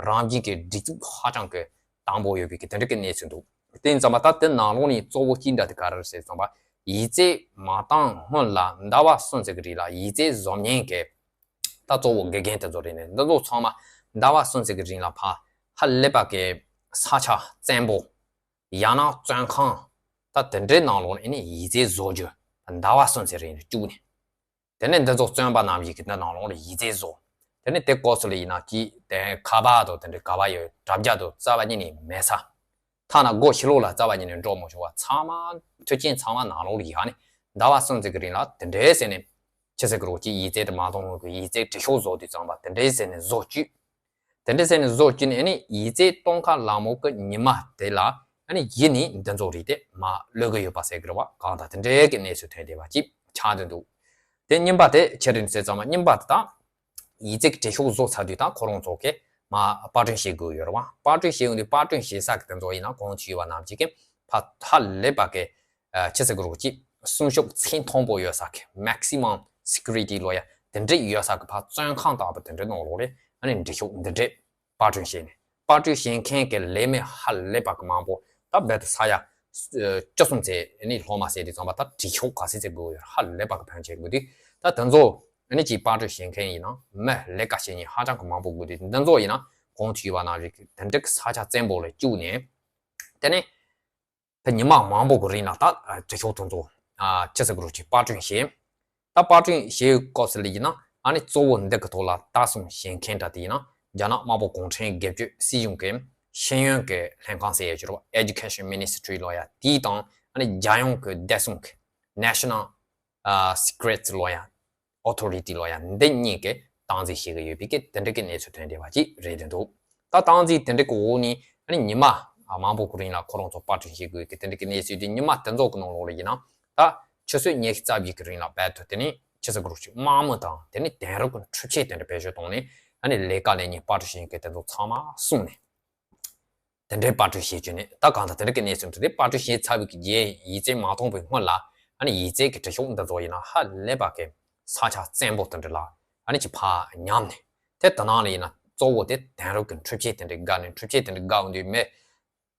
རང་བཞིན་གི་སྒྲིག་འཛུགས་ཧ་ཅང་གི་དང་པོ་ཡོད་པའི་གི་དེ་འདྲ་གི་གནས་ཚུལ་འདུག་དེ་ཡིན་ཙང་མ་ད་དེ་ནང་ལོགས་ནས་གཙོ་བོ་གཅིག་འདྲ་དེ་ག་རེ་རེད་ཟེར་ཙང་པ། ཡིག་ཚད་མ་བཏང་སྔོན་ལ་ཟླ་བ་གསུམ་ཙམ་གི་རིང་ལ་ཡིག་ཚད་བཟོ་མཁན་གྱི་ད་གཙོ་བོ་དགེ་རྒན་དེ་ཚོ་རེད་ནས་འདི་ཚོ་ཚང་མ་ཟླ་བ་གསུམ་ཙམ་གི་རིང་ལ་ཕ་ཧ་ལས་པ་གི་ས་ཆ་བཙན་པོ་ཡང་ན་བཙོན་ཁང་ད་དེ་འདྲའི་ནང་ལོགས་ནས་ཨ་ནི་ཡིག་ཚད་བཟོ་རྒྱུ་ཟླ་བ་གསུམ་ཙམ་རིང་ལ་བཅུག་ནས། དེ་ནས་འདི་ཚོ་བཙོན་པ་རྣམས་ཀྱིས་འདི་ནང་ལོགས་ལ་ཡིག་ཚད་བཟོ། དེ་ནས་དེ་སྐོར་སུ་ལ་ཡིན་ན་ཀྱིས་དེ་ཁ་པར་དང་དེ་འདྲའི་ག་པར་ཡོད་དྲ་རྒྱ་དང་རྩ་བ་ཉིད་ནས་མེད་ས། ཐ་ན་སྒོ་ཕྱི་ལོགས་ལ་རྩ་བ་ཉིད་ནས་འགྲོ་མི་ཆོག་པ་ཚང་མ་མཐུན་རྐྱེན་ཚང་མ་ནང་ལོགས་ལ་ཡོད་ནས་ཟླ་བ་གསུམ་ཙམ་གྱི་རིང་ལ་དེ་འདྲའི་ཟེར་ནས་ཆི་ཟེར་གི་རོ་ཀྱི་ཡིག་ཚད་དེ་མ་གཏོང་ངོ་གི་ཡིག་ཚད་དྲི་ཤོག་བཟོ་དུས་ཙམ་པ་དེ་འདྲའི་ཟེར་ནས་བཟོ་བཅུག་དེ་འདྲའི་ཟེར་ནས་བཟོ་བཅུག་ནས་ཨ་ནི་ཡིག་ཚད་གཏོང་ཁ་ལ་མོ་གི་ཉི་མ་དེ་ལ་ཨ་ནི་ཡིད་ནས་འདི་ཚོ་རིགས་དེ་མ་གློད་གི་ཡོད་པ་ཟེར་གི་རེད་བ། གང་ལྟར་དེ་འདྲའི་གི་གནས་ཚུལ་ཐོན་བསྡད་པ་ཅིག་ཆགས་བསྡད་འདུག་དེ་རྙིང་པ་དེ་ཆི་རེད་ཟེར་ཙམ་པ་རྙིང་པ་དེ་དང་ཡིག་ཚད་ཀྱི་དྲི་ཤོག་བཟོ་ཚར་དུས་དང་ཁོ་རང་ཚོ་གི་ མ་པར་སྐྲུན་བྱེད་དགོས་ཡོད་རེད་བ། པར་སྐྲུན་བྱེད་ཡོང་དུས་པར་སྐྲུན་བྱེད་ས་གི་དེ་ཚོ་ཡིན་ན་གོང་དུ་ཞུས་པ་ནང་བཞིན་གྱི་ཕ་ཧ་ལས་པ་གི་ཨ་ཆི་ཟེར་དགོས་རེད་གོ་ཅིག་སྲུང་སྐྱོབ་ཚད་མཐོན་པོ་ཡོད་ས་གི་maximum security ལོ་ཡ་དེ་འདྲས་ཡོད་ས་གི་ཕ་བཙོན་ཁང་ལྟ་བུ་དེ་འདྲས་ནང་ལོགས་ལ་ཨ་ནི་འབྲི་ཤོག་འདི་འདྲས་པར་སྐྲུན་བྱས་ནས། པར་སྐྲུན་བྱེད་མཁན་གྱི་ལས་མི་ཧ་ལས་པ་གི་མང་པོ་ད་རྦད་དེ་ས་ཡ་ཨ་བཅུ་གསུམ་ཚེ་ནི་སློབ་མ་ཟེར་དུས་ཙམ་པ་ད་འབྲི་ཤོག་ག་ཚད་ཚད་དགོས་ཡོད་ཧ་ལས་པ་གི་ཕོན་ཆེན་དགོས་དུས། ད་དེ་ཚོ་ནི་ཅིག་པར་སྐྲུན་བྱེད་མཁན་ཡིན་ན་མི་ལས་ཀ་བྱེད་མཁན་ཧ་ཅང་གི་མང་པོ་དགོས་དུས། འདི་ཚོ་ཡིན་ན་གོང་དུ་ཞུས་པ་ནང་བཞིན་དེ་འདྲ་གི་ས་ཆ་བཙན་པོ་ལ་བཅུག་ནས། དེ་ནས་ད་ཉི་མ་མང་པོ་གི་རིང་ལ་ད་འབྲི་ཤོག་དེ་ཚོ་ཨ་ཆི་ཟེར་དགོས་རེད་གོ་ཅིག་པར་སྐྲུན་བྱས། ད་པར་སྐྲུན་བྱེད་སྐབས་སུ་ལ་ཡིན་ན་ཨ་ནི་གཙོ་བོ་འདི་གི་ཐོག་ལ་ལྟ་སྲུང་བྱེད་མཁན་འདྲ་དེ་ཡིན་ན་རྒྱ་ནག་དམར་པོ་གུང་ཁྲན་སྒེར་གཅོད་སྲིད་གཞུང་གི་ཤེས་ཡོན་གྱི་ལྷན་ཁང་ཟེར་ཡ་ཅིག་རེད་བ། Education Ministry ལོ་ཡ་དེའི་དང་ཨ་ནི་རྒྱལ་ཡོངས་ཀྱི་བདེ་སྲུང་གི་National ཨ་Secrets ལོ་ཡ་Authority ལོ་ཡ་འདི་གཉིས་ཀྱིས་སྟངས་འཛིན་བྱེད་ཀྱི་ཡོད་པའི་གི་དེ་འདྲ་གི་གནས་ཚུལ་ཐོན་བསྡད་པ་ཅིག་རེད་འདུག་ད་སྟངས་འཛིན་དེ་འདྲ་གི་འོག་ནས་ཨ་ནི་ཉི་མ་མང་པོ་གི་རིང་ལ་ཁོ་རང་ཚོ་པར་སྐྲུན་བྱེད་དགོས་ཀྱི་དེ་འདྲ་གི་གནས་ཚུལ་དེ་ཉི་མ་དེ་ཚོ་གི་ནང་ལོགས་ལ་ཡིན་ན་ད་ཆུ་ཚོད་ཉི་ཤུ་རྩ་བཞི་གི་རིང་ལ་རྦད་དེ་དེ་ནས་ཆི་ཟེར་དགོས་རེད་གོ་ཅིག་དམག་མི་དང་དེ་ནས་དེང་རབས་ཀྱི་འཕྲུལ་ཆས་དེ་འདྲ་བེད་སྤྱོད་བཏང་ནས་ཨ་ནི་ལས་ཀ་ལས་མཁན་པར་སྐྲུན་བྱེད་མཁན་དེ་ཚོ་ཚང་མ་བསྲུངས་ནས། དེ་འདྲའི་པར་སྐྲུན་བྱེད་རྒྱུ་ནི་ད་གང་ལྟར་དེ་འདྲ་གི་གནས་ཚུལ་འདི་རེད། པར་སྐྲུན་བྱས་ཚར་བའི་གི་རྗེས་ཡིག་ཚད་མ་བཏང་བའི་སྔོན་ལ་ཨ་ནི་ཡིག་ཚད་ཀྱི་འབྲི་ཤོག་འདི་ཚོ་ཡིན་ན་ཧ་ལས་པ་གི་ས་ཆ་བཙན་པོ་དེ་འདྲ་ལ་ཨ་ནི་ཅིག་ཕར་ཉར་ནས། དེ་དེ་ནང་ལ་ཡིན་ན་གཙོ་བོ་དེ་དེང་རབས་ཀྱི་འཕྲུལ་ཆས་དེ་འདྲ་བཀལ་ནས། འཕྲུལ་ཆས་དེ་འདྲ་བཀལ་ཡོང་དུས་མི་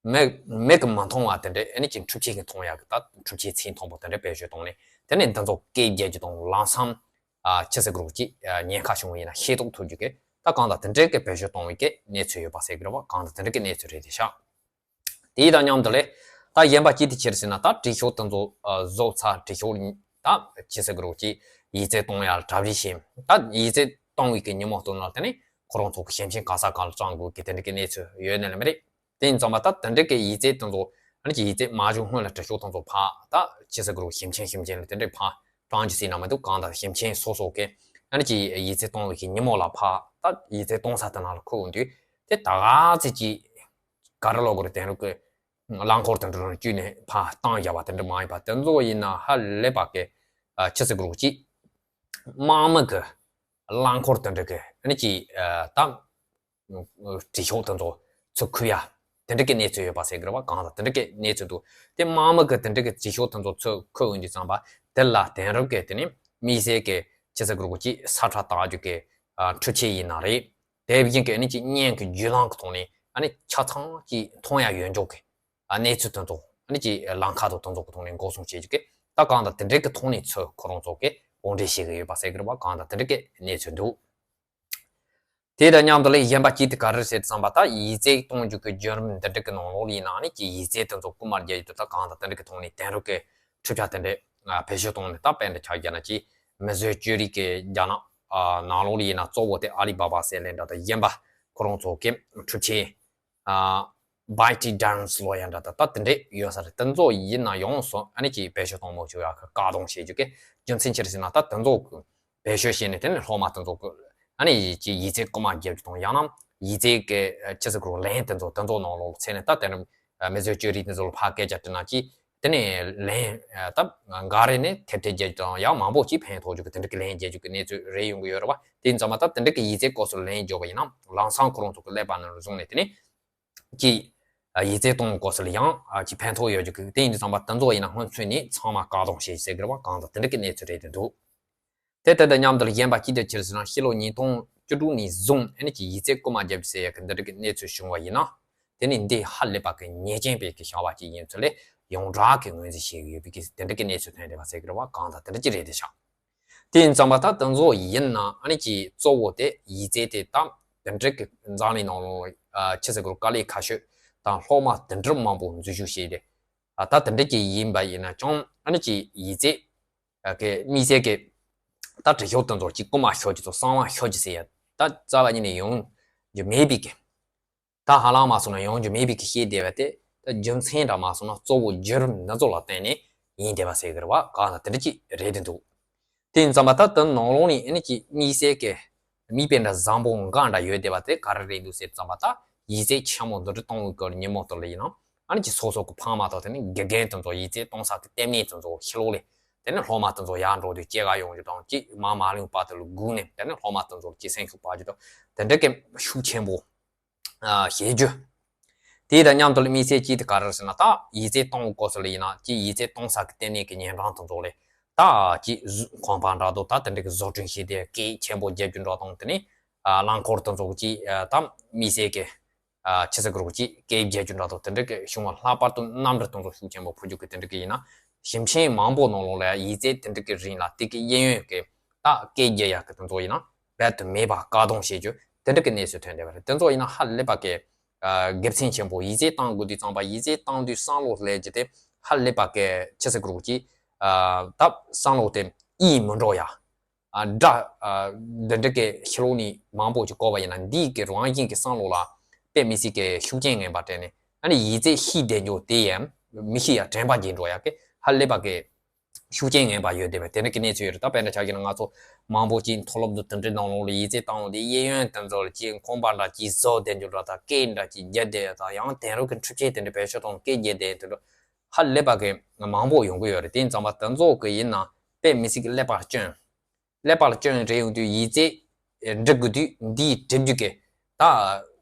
མི་མིག་གིས་མི་མཐོང་བ་དེ་འདྲ་ཨ་ནི་ཅིག་འཕྲུལ་ཆས་ཀྱིས་མཐོང་ཡག་གི་ད་འཕྲུལ་ཆས་ཚད་མཐོན་པོ་དེ་འདྲ་བེད་སྤྱོད་བཏང་ནས། དེ་ནས་འདི་ཚོ་སྐད་རྒྱག་རྒྱུ་དང་ལམ་སང་ཨ་ཆི་ཟེར་དགོས་རེད་གོ་ཅིག་ཨ་ཉེན་ཁ་བྱུང་བ་ཡིན་ན་ཤེས་རྟོགས་ཐུབ་རྒྱུ་གི་ད་གང་ལྟར་དེ་འདྲའི་གི་བེད་སྤྱོད་གཏོང་བའི་གི་གནས་ཚུལ་ཡོད་པ་ཟེར་གི་རེད་བ། གང་ལྟར་དེ་འདྲའི་གི་གནས་ཚུལ་རེད་དེ་ཤག་དེའི་དང་མཉམ་དུ་ལས་ད་གཞན་པ་ཅི་ཐུབ་བྱས་ཟེར་ན། ད་འབྲི་ཤོག་དེ་ཚོ་ཨ་བཟོས་ཚར། འབྲི་ཤོག་ད་ཆི་ཟེར་དགོས་རེད་གོ་ཅིག་ཡིག་ཚད་གཏོང་ཡག་གྲ་སྒྲིག་བྱས། ད་ཡིག་ཚད་གཏོང་བའི་གི་ཉིན་མོ་དེ་ནང་དེ་ནས་ཁོ་རང་ཚོ་གི་ཞིང་ཆེན་ག་ས་ག་ལ་བཙོང་དགོས་གི་དེ་འདྲའི་གི་གནས་ཚུལ་ཡོད་ནི་ལ་མི་རེད། དེ་ཡིན་ཙང་མ་ད་དེ་འདྲའི་གི་ཡིག་ཚད་དེ་ཚོ་ཨ་ནི་ཅིག་ཡིག་ཚད་མ་བྱུང་སྔོན་ལ་འབྲི་ཤོག་དེ་ཚོ་ཕར་ད་ཆི་ཟེར་དགོས་རེད་གོ་ཞིང་ཆེན་ཞིང་ཆེན་ལ་དེ་འདྲའི་ཕར་གཏོང་རྒྱུ་ཟེར་ན་མི་འདུག་གང་ལྟར་ཞིང་ཆེན་སོ་སོ་གི་ཨ་ནི་ཅིག་ཡིག་ཚད་གཏོང་བའི་གི་ཉིན་མོ་ལ་ཕར་ད་ཡིག་ཚད་གཏོང་ས་དེ་ནང་ལ་འཁོད་ཡོང་དུས། དེ་ད་ག་ཚོད་ཅིག་ག་རེ་ལབ་དགོས་རེད། དེང་རབས་ཀྱི་རླངས་འཁོར་དེ་འདྲ་ནང་བཅུག་ནས་ཕར་བཏང་བཞག་པ་དེ་འདྲ་མ་ཡིན་པ། དེ་ཚོ་ཡིན་ན་ཧ་ལས་པ་གི་ཨ་ཆི་ཟེར་དགོས་རེད་གོ་ཅིག་དམག་མི་གི་རླངས་འཁོར་དེ་འདྲ་གི་ཨ་ནི་ཅིག་ཨ་ད་འབྲི་ཤོག་དེ་ཚོ་ཚུར་འཁུར་ཡ་དེ་འདྲ་གི་གནས་ཚུལ་ཡོད་པ་ཟེར་གི་རེད་བ། གང་ལྟར་དེ་འདྲ་གི་གནས་ཚུལ་འདུག་དེ་དམག་མི་གི་དེ་འདྲ་གི་འབྲི་ཤོག་དེ་ཚོ་ཚུར་འཁུར་ཡོང་དུས་ཙམ་པ་དེ་ལ་དེང་རབས་ཀྱི་དེ་ནི་དམིགས་བསལ་གྱི་ཆི་ཟེར་དགོས་རེད་གོ་ཅིག་ས་ཁྲ་བཏགས་རྒྱུ་གི་ཨ་འཕྲུལ་ཆས་ཡིན་ན་རེད། དེ་བཞིན་གྱི་ཨ་ནི་ཅིག་བརྙན་གྱི་བརྒྱུད་ལམ་གྱི་ཐོག་ནས་ཨ་ནི་ཆ་ཚང་ཅིག་མཐོང་ཡ་ཡོད་འཇོག་གི་ཨ་གནས་ཚུལ་དེ་ཚོ་ཨ་ནི་ཅིག་ལམ་ཁ་དང་དེ་ཚོ་གི་ཐོག་ནས་འགོག་སྲུང་བྱེད་རྒྱུ་གི་ད་གང་ལྟར་དེ་འདྲའི་གི་ཐོག་ནས་ཚུར་ཁོ་རང་ཚོ་གི་དབོར་འདྲེན་བྱེད་གི་ཡོད་པ་ཟེར་གི་རེད་བ། གང་ལྟར་དེ་འདྲའི་གི་གནས་ཚུལ་འདུག་དེ་དང་མཉམ་དུ་ལས་གཞན་པ་གཅིག་དེ་ག་རེ་རེད་ཟེར་དུས་ཙམ་པ། ད་ཡིག་ཚད་གཏོང་རྒྱུ་གི་བརྒྱུད་རིམ་འདི་འདྲ་གི་ནང་ལོགས་ལ་ཡིན་ན་ཨ་ནི་ཅིག་ཡིག་ཚད་དེ་ཚོ་རྐུ་མ་རྒྱག་རྒྱུ་དེ་ད་གང་ལྟར་དེ་འདྲ་གི་ཐོག་ནས་དེང་རབས་གི་འཕྲུལ་ཆས་དེ་འདྲ་ཨ་བེད་སྤྱོད་བཏང་ནས། ད་དཔེར་ན་ཆ་བཞག་ན་ཅིག་མིག་བཟོ་བཅོས་རིག་གི་རྒྱ་ནག་ཨ་ནང་ལོགས་ལ་ཡིན་ན་གཙོ་བོ་དེ་ཨ་ལི་བ་བ་ཟེར་ལབ་འདྲ་དང་། གཞན་པ་ཁོ་རང་ཚོ་གི་འཕྲུལ་ཆས་ཨ་བའི་ཊི་ཌན་སི་ལབ་ཡ་འདྲ་དང་ད་དེ་འདྲ་ཡོད་ས་རེད། དེ་ཚོ་ཡིན་ན་ཡོངས་སུ་ཨ་ནི་ཅིག་བེད་སྤྱོད་གཏོང་མི་ཆོག་ཡག་གི་བཀག་སྡོམ་བྱེད་རྒྱུ་གི་རྒྱུ་མཚན་ཅི་རེད་ཟེར་ན། ད་དེ་ཚོ་བེད་སྤྱོད་བྱས་ནས་དེ་ནས་སློབ་མ་དེ་ཚོ་གི་ཨ་ནི་ཅིག་ཡིག་ཚད་རྐུ་མ་རྒྱག་རྒྱུ་དང་། ཡང་ན་ཡིག་ཚད་ཀྱི་ཆི་ཟེར་དགོས་རེད་གོ་ལན་དེ་ཚོ་དེ་ཚོ་ནང་ལོགས་ཚུད་ནས་ད་དེ་ནས་མིག་བཟོ་བཅོས་རིག་དེ་ཚོ་ལ་ཕར་སྐད་ཆ་དྲིས་ན་ཅིག་དེ་ནས་ལན་ད་འགའ་རེ་ནས་ཐེབས་ཐེབས་རྒྱག་རྒྱུ་དང་། ཡང་མང་པོ་ཅིག་ཕན་ཐོགས་རྒྱུ་གི་དེ་འདྲ་གི་ལན་རྒྱག་རྒྱུ་གི་གནས་ཚུལ་རེད་ཡོང་གི་ཡོད་རེད་བ། དེ་ཡིན་ཙང་མ་ད་དེ་འདྲ་གི་ཡིག་ཚད་སྐབས་སུ་ལན་རྒྱག་པ་ཡིན་ན་ལམ་སང་ཁོ་རང་ཚོ་གི་ཀླད་པ་ནང་ལ་བཟུང་ནས་དེ་ནས་ཅིག་ཡིག་ཚད་གཏོང་སྐབས་སུ་ལ་ཡང་ཅིག་ཕན་ཐོགས་ཡོད་རྒྱུ་གི། དེ་ཡིན་དུས་ཙམ་པ་དེ་ཚོ་ཡིན་ན་སྔོན་ཚུད་ནས་ཚང་མ་བཀག་སྡོམ་བྱེད་ཟེར་གི་རེད་བ། གང་ལྟར་དེ་འདྲ་གི་གནས་ཚུལ་རེད་དེ་འདུག་དེ་དེ་དང་མཉམ་དུ་ལ་གཞན་པ་ཅི་འདྲ་ཅིག་རེད་ཟེར་ན། ཕྱི་ལོ་ཉིས་སྟོང་བཅུ་དྲུག་ནས་བཟུང་ཨ་ནི་ཅིག་ཡིག་ཚད་རྐུ་མ་རྒྱག་རྒྱུ་ཟེར་ཡ་གི་འདི་འདྲ་གི་གནས་ཚུལ་བྱུང་བ་ཡིན་ན། དེ་ནི་འདི་ཧ་ལས་པ་གི་ཉེས་ཅན་པའི་གི་བྱ་བ་ཅིག་ཡིན་ཚུལ་ལས་ཡོངས་གྲགས་ཀྱི་ངོས་འཛིན་བྱེད་ཀྱི་ཡོད་པའི་གི་དེ་འདྲ་གི་གནས་ཚུལ་ཐོན་བསྡད་པ་ཟེར་གི་རེད་བ། གང་ལྟར་དེ་འདྲ་ཅིག་རེད་དེ་ཤག་དེ་ཡིན་ཙང་མ་ད་དེ་ཚོ་ཡིན་ན་ཨ་ནི་ཅིག་གཙོ་བོ་དེ་ཡིག་ཚད་དེ་དང་དེ་འདྲ་གི་འཛམ་གླིང་ནང་ལོགས་ཨ་ཆི་ཟེར་དགོས་རེད་གོ་དཀའ་ལས་ཁག་ཤོས་དང་སློབ་མ་དེ་འདྲ་མང་པོ་འཛུལ་ཞུགས་བྱས་ཏེ། ཨ་ད་དེ་འདྲ་ཅིག་ཡིན་པ་ཡིན་ན་ཀྱང་ཨ་ནི་ཅིག་ཡིག་ཚད་ཨ་གི་དམིགས་བསལ་གི་ད་འབྲི་ཤོག་དེ་ཚོ་ཅིག་རྐུ་མ་ཤོར་རྒྱུ་དང་གསང་བ་ཤོར་རྒྱུ་ཟེར་ཡ་ད་རྩ་བ་ཉིད་ནས་ཡོང་རྒྱུ་མེད་པའི་གི། ད་ཧ་ལམ་མ་སོང་ན་ཡོང་རྒྱུ་མེད་པའི་གི་བཤད་བསྡད་པ་དེ་ད་རྒྱུ་མཚན་འདྲ་མ་སོང་ན་གཙོ་བོ་བརྒྱུད་རིམ་འདི་ཚོ་ལ་བརྟེན་ནས་ཡིན་བསྡད་པ་ཟེར་གི་རེད་བ། གང་ལ་དེ་འདྲ་ཅིག་རེད་དེ་འདུག་དེ་ཡིན་ཙང་མ་ད་དེ་ནང་ལོགས་ནས་ཨ་ནི་ཅིག་དམིགས་བསལ་གི་མིག་དཔེ་འདྲ་བཟང་པོ་འགའ་འདྲ་ཡོད་བསྡད་པ་དེ་ག་རེ་རེད་འདུག་ཟེར་ཙམ་པ། ད་ཡིག་ཚད་ཆེན་མོ་འདི་འདྲ་གཏོང་བའི་སྐོར་ཉིན་མོ་དེ་ལ་ཡིན་ན་ཨ་ནི་ཅིག་སོ་སོ་གི་ཕ་མ་དང་དེ་ནས་དགེ་རྒན་དེ་ཚོ་ཡིག་ཚད་གཏོང་ས་གི་ལྟེ་གནས་དེ་ཚོ་ཕྱི་ལོགས་ལ་དེ་ནས་སློབ་མ་དེ་ཚོ་ཡར་འགྲོ་དུས་སྐྱེལ་ག་ཡོང་རྒྱུ་དང་། ཅིག་མ་མ་ལུས་པ་དེ་ལ་སྒུག་ནས་དེ་ནས་སློབ་མ་དེ་ཚོར་ཅིག་སེམས་ཤུགས་སྤར་རྒྱུ་དང་། དེ་འདྲ་གི་ཤུགས་ཆེན་པོ་ བྱེད་རྒྱུ། དེ་དང་མཉམ་དུ་ལ་དམིགས་བསལ་གཅིག་དེ་ག་རེ་རེད་ཟེར་ན། ད་ཡིག་ཚད་གཏོང་དགོས་སོགས་ལ་ཡིན་ན། ཅིག་ཡིག་ཚད་གཏོང་ས་གི་ལྟེ་གནས་ཀྱི་ཉིན་གྲངས་དེ་ཚོ་ལས་ད་ཅིག་ཁང་པ་འདྲ་དང་། ད་དེ་འདྲ་གི་བཟོ་སྐྲུན་བྱས་ཏེ་སྐད་ཆེན་པོ་རྒྱག་རྒྱུ་འདྲ་དང་། དེ་ནས་རླངས་འཁོར་དེ་ཚོ་ཅིག་ད་དམིགས་བསལ་གྱི་ཆི་ཟེར་དགོས་རེད། ཅིག་སྐད་རྒྱག་རྒྱུ་འདྲ་དང་། དེ་འདྲ་གི་བྱུང་བ། ལྷག་པར་དུ་གནམ་གྲུ་དེ་ཚོ་ཤུགས་ཆེན་པོ་འཕུར་རྒྱུ་གི་དེ་འདྲ་གི་ཡིན་ན། ཞིང་ཆེན་མང་པོ་ནང་ལོགས་ལ་ཡིག་ཚད་དེ་འདྲ་གི་རིང་ལ་དེ་གི་གཡས་གཡོན་གྱི་ད་སྐད་རྒྱག་ཡག་གི་དེ་ཚོ་ཡིན་ན་རྦད་དེ་མེད་པ་བཀག་སྡོམ་བྱེད་རྒྱུ་དེ་འདྲ་གི་གནས་ཚུལ་ཐོན་བསྡད་པ་རེད། དེ་ཚོ་ཡིན་ན་ཧ་ལས་པ་གི་དགེ་མཚན་ཆེན་པོ། ཡིག་ཚད་གཏང་དགོས་དུས་ཙམ་པ། ཡིག་ཚད་གཏང་དུས་བསམ་བློ་ལས་ཀྱི་དེ་ཧ་ལས་པ་གི་ཆི་ཟེར་དགོས་རེད། ཅིག་ད་བསམ་བློ་དེ་ཡིད་མི་འགྲོ་ཡ། ཨ་འདྲ། ཨ་འདི་འདྲ་གི་ཕྱི་ལོགས་ནས་མང་པོ་ཅིག་བཀོལ་བ་ཡིན་ན། འདིའི་གི་རང་བཞིན་གྱི་བསམ་བློ་ལ་དཔེ་མི་སྲིད་ཀྱི་ཤུགས་རྐྱེན་ངན་པ་སྤྲད་ནས། ཨ་ནི་ཡིག་ཚད་ཤེས་བསྡད་རྒྱུ་དེ་ཡང་མི་ཤེས་ཡ་དྲན་པ་བརྗེད་འགྲོ་ཡ་གི་ཧ་ལས་པ་གི་ཤུགས་རྐྱེན་ངན་པ་ཡོད་བསྡད་པ་དེ་འདྲ་གི་གནས་ཚུལ་ཡོད་རེད། ད་དཔེར་ན་ཆ་བཞག་ན་ང་ཚོ་མང་པོ་ཅིག་མཐོ་སློབ་འདི་དེ་འདྲའི་ནང་ལོགས་ལ་ཡིག་ཚད་བཏང་ལོ་དེ་གཡས་གཡོན་དེ་ཚོ་ལ་ཅིག་ཁང་པ་འདྲ་ཅིག་བཟོ་བསྡད་རྒྱུ་འདྲ་དང་། སྐད་འདྲ་ཅིག་རྒྱག་བསྡད་ཡ་དང་། ཡང་དེང་རབས་ཀྱི་འཕྲུལ་ཆས་དེ་འདྲ་བེད་སྤྱོད་བཏང་སྐད་རྒྱག་བསྡད་ཡ་དེ་འདྲ་ཧ་ལས་པ་གི་མང་པོ་ཡོང་གི་ཡོད་རེད། དེ་ཡིན་ཙང་པ་དེ་ཚོ་གི་ཡིན་ན་དཔེ་མི་སྲིད་ཀྱི་ཀླད་པར་སྐྱོན། ཀླད་པ་ལ་སྐྱོན་རེ་ཡོང་དུས་ཡིག་ཚད་འབྲི་དགོས་དུས་འདིའི་འབྲི་རྒྱུ་གི་ད་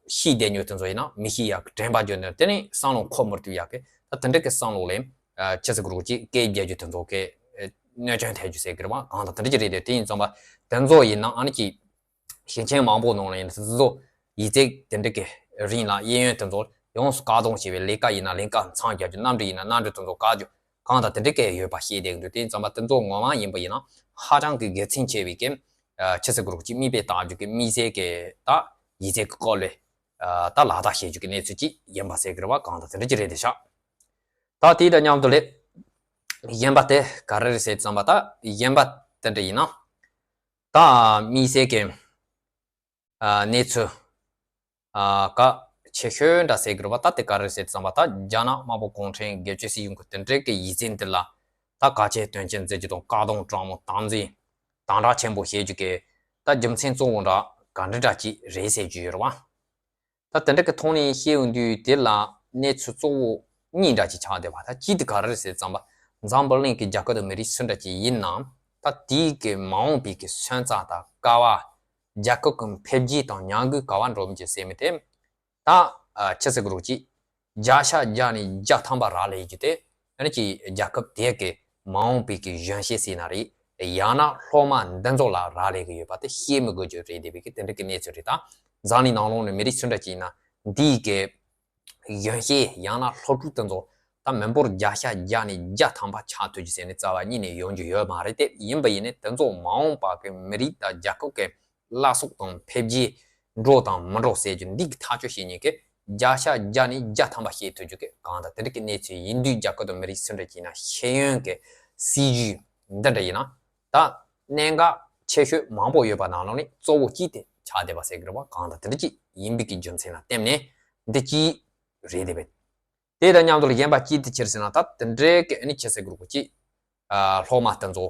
ཤེས་བསྡད་རྒྱུ་དེ་ཚོ་ཡིན་ན་མི་ཤེས་ཡག་གི་དྲན་པ་བརྗེད་ནས། དེ་ནས་བསམ་བློ་འཁོར་མི་ཐུབ་ཡག་གི་ད་དེ་འདྲ་གི་བསམ་བློ་ལས་ཆི་ཟེར་དགོས་རེད། ཅིག་སྐད་རྒྱག་རྒྱུ་དེ་ཚོ་གི་གནོད་སྐྱོན་ཐེབས་རྒྱུ་ཟེར་གི་རེད་པ། གང་ལྟར་དེ་འདྲ་ཅིག་རེད་དེ། དེ་ཡིན་ཙང་པ་དེ་ཚོ་ཡིན་ན་ཨ་ནི་ཅིག་ཞིང་ཆེན་མང་པོ་ནང་ལ་ཡིན་ན་དེ་ཚོ་ཡིག་ཚད་དེ་འདྲ་གི་རིང་ལ་གཡས་གཡོན་དེ་ཚོ་ཡོངས་སུ་བཀག་སྡོམ་བྱས་པའི་ལས་ཀ་ཡིན་ན་ལས་ཀ་མཚམས་རྒྱག་རྒྱུ། གནམ་གྲུ་ཡིན་ན་གནམ་གྲུ་དེ་ཚོ་བཀག་རྒྱུ། གང་ལྟར་དེ་འདྲ་གི་ཡོད་པ་ཤེས་བསྡད་ཀྱི་འདུག་དེ་ཡིན་ཙང་པ་དེ་ཚོ་ངོ་མ་ཡིན་པ་ཡིན་ན་ཧ་ཅང་གི་གལ་ཆེན་ཆེ་བའི་གི་ཆི་ཟེར་དགོས་རེད། ཅིག་མིག་དཔེ་ལྟ་རྒྱུ་གི་དམིགས་བསལ་གི་ད་ཡིག་ཚད་ཀྱི་སྐོར་ལས་ད་ལག་བསྟར་བྱེད་རྒྱུ་གི་གནས་ཚུལ་ཅིག་ཡིན་པ་ཟེར་གི་རེད་པ། གང་ལྟར་དེ་འདྲ་ཅིག་རེད་དེ་ཤག་ད་དེ་དང་མཉམ་དུ་ལས་གཞན་པ་དེ་ག་རེ་རེད་ཟེར་ཙམ་པ། ད་གཞན་པ་དེ་འདྲ་ཡིན་ན་ད་དམིགས་བསལ་གི་ཨ་གནས་ཚུལ་ཨ་གལ་ཆེ་ཤོས་འདྲ་ཟེར་གི་རེད་པ། ད་དེ་ག་རེ་ཟེར་ཙམ་པ། ད་རྒྱ་ནག་དམར་པོ་གུང་ཁྲན་སྒེར་གཅོད་སྲིད་གཞུང་གི་དེ་འདྲའི་གི་ཡིག་ཚད་འདི་ལ་ད་བཀག་ཆ་དོན་རྐྱེན་མཛད་རྒྱུ་དང་། བཀག་སྡོམ་དྲང་མོ་དམ་འཛིན་དམ་དྲག་ཆེན་པོ་བྱེད་རྒྱུ་གི་ད་རྒྱུ་མཚན་གཙོ་བོ་འདྲ་ག་འདྲ་འདྲ་ཅིག་རེད་ཟེར་རྒྱུ་ཡོད་རེད་པ། ད་དེ་འདྲ་གི་ཐོག་ནས་བཤད་ཡོང་དུས་དེ་ལ་གནས་ཚུལ་གཙོ་བོ་གཉིས་འདྲ་ཅིག་ཆགས་བསྡད་པ། ད་གཅིག་དེ་ག་རེ་རེད་ཟེར་ཙམ་པ། འཛམ་བུ་གླིང་གི་རྒྱལ་ཁབ་དང་མི་རིགས་སུ་འདྲ་ཅིག་ཡིན་ནའང་ད་དེའི་གི་མ་འོངས་པའི་གི་སོན་རྩ་དང་ཀ་བ། རྒྱལ་ཁབ་ཀྱི་འཕེལ་རྒྱས་དང་ཉམས་རྒུད་ག་བ་འགྲོ་མི་ཅིག་ཟེར་མི་དེ། ད་ཨ་ཆི་ཟེར་དགོས་རེད། ཅིག་བརྒྱ་ཆ་བརྒྱ་ནས་བརྒྱ་ཐམ་པ་རག་ལས་རྒྱུ་དེ་ཨ་ནི་ཅིག་རྒྱལ་ཁབ་དེ་གི་མ་འོངས་པའི་གི་གཞོན་སྐྱེས་ཟེར་ན་རེད། ཡང་ན་སློབ་མ་འདི་ཚོ་ལ་རག་ལས་གི་ཡོད་པ་དེ་བཤད་མི་དགོས་རྒྱུ་རེད་བསྡད་པའི་གི་དེ་འདྲ་གི་གནས་ཚུལ་རེད། ད་འཛམ་གླིང་ནང་ལོགས་ནས་མི་རིགས་སུ་འདྲ་ཅིག་ཡིན་ན་འདིའི་གི་གཞོན་སྐྱེས་ཡང་ན་སློབ་ཕྲུག་དེ་ཚོ་ད་མི་འབོར་བརྒྱ་ཆ་བརྒྱ་ནས་བརྒྱ་ཐམ་པ་ཆགས་ཐུབ་རྒྱུ་ཟེར་ནས་རྩ་བ་ཉིད་ནས་ཡོང་རྒྱུ་ཡོད་མ་རེད་དེ། ཡིན་པ་ཡིན་ནའི་དེ་ཚོ་མ་འོངས་པ་གི་མི་རིགས་དང་རྒྱལ་ཁབ་ཀྱི་བླ་སྲོག་དང་འཕེལ་རྒྱས་འགྲོ་དང་མི་འགྲོ་ཟེར་རྒྱུ་འདི་གི་ཐག་གཅོད་བྱེད་མཁན་གྱི་བརྒྱ་ཆ་བརྒྱ་ནས་བརྒྱ་ཐམ་པ་བཤད་ཐུབ་རྒྱུ་གི་གང་ལྟར་དེ་འདྲ་གི་གནས་ཚུལ་ཡིན་དུས། རྒྱལ་ཁབ་དང་མི་རིགས་སུ་འདྲ་ཅིག་ཡིན་ན་ཤེས་ཡོན་གྱི་སྲིད་ཇུས་འདི་འདྲ་ཡིན་ན་ད་གནད་འགག་ཆེ་ཤོས་མང་པོ་ཡོད་པ་ནང་ལོགས་ནས་གཙོ་བོ་གཅིག་དེ་ཆགས་བསྡད་པ་ཟེར་གི་རེད་པ། གང་ལྟར་དེ་འདྲ་གཅིག་ཡིན་པའི་གི་རྒྱུ་མཚན་ལ་བརྟེན་ནས་འདི་གཅིག་རེད་དེ་བས། དེ་དང་མཉམ་དུ་ལ་གཞན་པ་གཅིག་དེ་ཅི་རེད་ཟེར་ན། ད་དེ་འདྲའི་གི་ཨ་ནི་ཆི་ཟེར་དགོས་རེད། གཅིག་ཨ་སློབ་མ་དེ་ཚོ་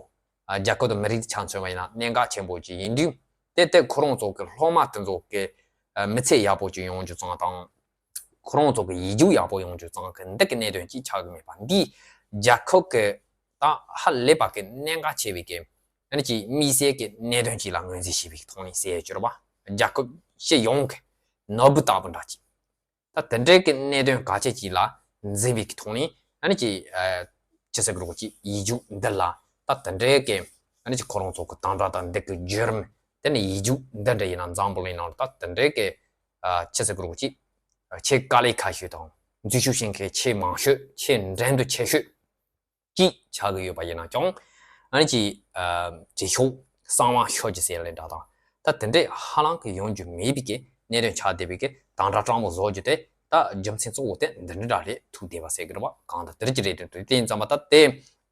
ཨ་རྒྱལ་ཁབ་དང་མི་རིགས་ཆ་མཚོན་པ་ཡིན་ན་གནད་འགག་ཆེན་པོ་ཅིག་ཡིན་དུས། དེ་ལྟར་ཁོ་རང་ཚོ་གི་སློབ་མ་དེ་ཚོ་གི་ཨ་མི་ཚེ་ཡག་པོ་ཅིག་ཡོང་རྒྱུ་ཙང་དང་། ཁོ་རང་ཚོ་གི་ཡིག་རྒྱུགས་ཡག་པོ་ཡོང་རྒྱུ་ཙང་གི་འདི་གི་གནད་དོན་གཅིག་ཆགས་གི་མེད་པ། འདི་རྒྱལ་ཁབ་གི་ད་ཧ་ལས་པ་གི་གནད་འགག་ཆེ་བའི་གི་ཨ་ནི་ཅིག་དམིགས་བསལ་གི་གནད་དོན་ཅིག་ལ་ངོས་འཛིན་བྱས་པའི་གི་ཐོག་ནས་ཟེར་ཡ་ཅིག་རེད་པ། རྒྱལ་ཁབ་སྤྱི་ཡོངས་གི་ནོར་བུ་ལྟ་བུ་འདྲ་ཅིག་ད་དེ་འདྲའི་གི་གནད་དོན་གལ་ཆེ་ཅིག་ལ་འཛིན་པའི་གི་ཐོག་ནས་ཨ་ནི་ཅིག་ཨ་ཆི་ཟེར་དགོས་རེད། ཅིག་ཡིག་རྒྱུགས་འདི་ལ་ད་དེ་འདྲའི་གི་ཨ་ནི་ཅིག་ཁོ་རང་ཚོ་གི་དམ་དྲག་དང་འདི་གི་བརྒྱུད་རིམ། དེ་ནས་ཡིག་རྒྱུགས་འདི་འདྲ་ཡིན་ན་འཛམ་བུ་གླིང་ནང་ལ་ད་དེ་འདྲའི་གི་ཨ་ཆི་ཟེར་དགོས་རེད། ཅིག་ཆེས་དཀའ་ལས་ཁག་ཤོས་དང་འཛུལ་ཞུགས་བྱེད་མཁན་ཆེས་མང་ཤོས། ཆེས་འགྲན་བསྡུར་ཆེ་ཤོས་ཅིག་ཆགས་ཀྱི་ཡོད་པ་ཡིན་ན་ཀྱང་། ཨ་ནི་ཅིག་ཨ་བྲེལ་ཤོག་གསང་བ་ཤོར་རྒྱུ་ཟེར་ལེ་འདྲ་དང་། ད་དེ་འདྲས་ཧ་ལམ་གྱི་ཡོང་རྒྱུ་མེད་པའི་གི་གནད་དོན་ཆགས་བསྡད་པའི་གི་དམ་དྲག་སྤྲང་པོ་བཟོ་རྒྱུ་དེ་ད་རྒྱུ་མཚན་གཙོ་བོ་དེ་འདི་འདྲ་འདྲ་རེད་ཐུག་བསྡད་པ་ཟེར་གི་རེད་པ། གང་ལྟར་དེ་འདྲ་ཅིག་རེད་དེ། དེ་ཡིན་ཙང་མ་ད་དེ་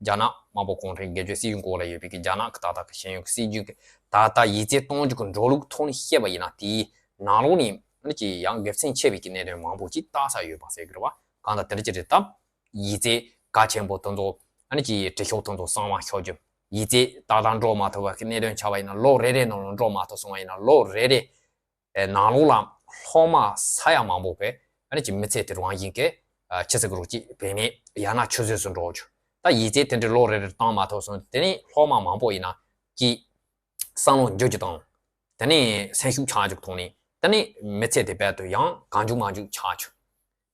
རྒྱ་ནག་དམར་པོ་གུང་ཁྲན་སྒེར་གཅོད་སྲིད་གཞུང་སྐོར་ལ་ཡོད་པའི་གི་རྒྱ་ནག་གི་ད་ལྟ་གི་ཤེས་ཡོན་གི་སྲིད་ཇུས་གི་ད་ལྟ་ཡིག་ཚད་གཏོང་རྒྱུ་གི་འགྲོ་ལུགས་ཐོག་ནས་བཤད་པ་ཡིན་ན། དེའི་ནང་ལོགས་ནས་ཨ་ནི་ཅིག་ཡང་དགེ་མཚན་ཆེ་བའི་གི་གནད་དོན་མང་པོ་ཅིག་བལྟ་ས་ཡོད་པ་ཟེར་གི་རེད་པ། གང་ལྟར་དེ་འདྲ་ཅིག་རེད་དམ། ཡིག་ཚད་གལ་ཆེན་པོ་དེ་ཚོ་ཨ་ནི་ཅིག་བྲེལ་ཤོག་དེ་ཚོ་གསང་བ་ཤོར་རྒྱུ། ཡིག་ཚད་ཏག་ཏག་འགྲོ་མ་ཐུབ་པ་གི་གནད་དོན་ཆགས་པ་ཡིན་ན། ལོ་རེ་རེ་ནང་ལ་འགྲོ་མ་ཐུབ་སོང་བ་ཡིན་ན། ལོ་རེ་རེ་ནང་ལོགས་ལ་སློབ་མ་ས་ཡ་མང་པོ་གི་ཨ་ནི་ཅིག་མི་ཚེ་དེ་རང་བཞིན་གི་ཆི་ཟེར་དགོས་རེད། ཅིག་བེད་མེད་ཡང་ན་ཆུད་ཟོས་སུ་འགྲོ་རྒྱུ། ད་ཡིག་ཚད་དེ་འདྲ་ལོ་རེ་རེ་བཏང་མ་ཐུབ་སོང་། དེ་ནས་སློབ་མ་མང་པོ་ཡིན་ན་ཅིག་བསམ་བློ་འགྱུར་རྒྱུ་དང་། དེ་ནས་སེམས་ཤུགས་ཆག་རྒྱུ་གི་ཐོག་ནས་ ད་ནི་མི་ཚེ་དེ་རྦད་དེ་ཡང་གང་བྱུང་མང་བྱུང་ཆགས་བྱུང་།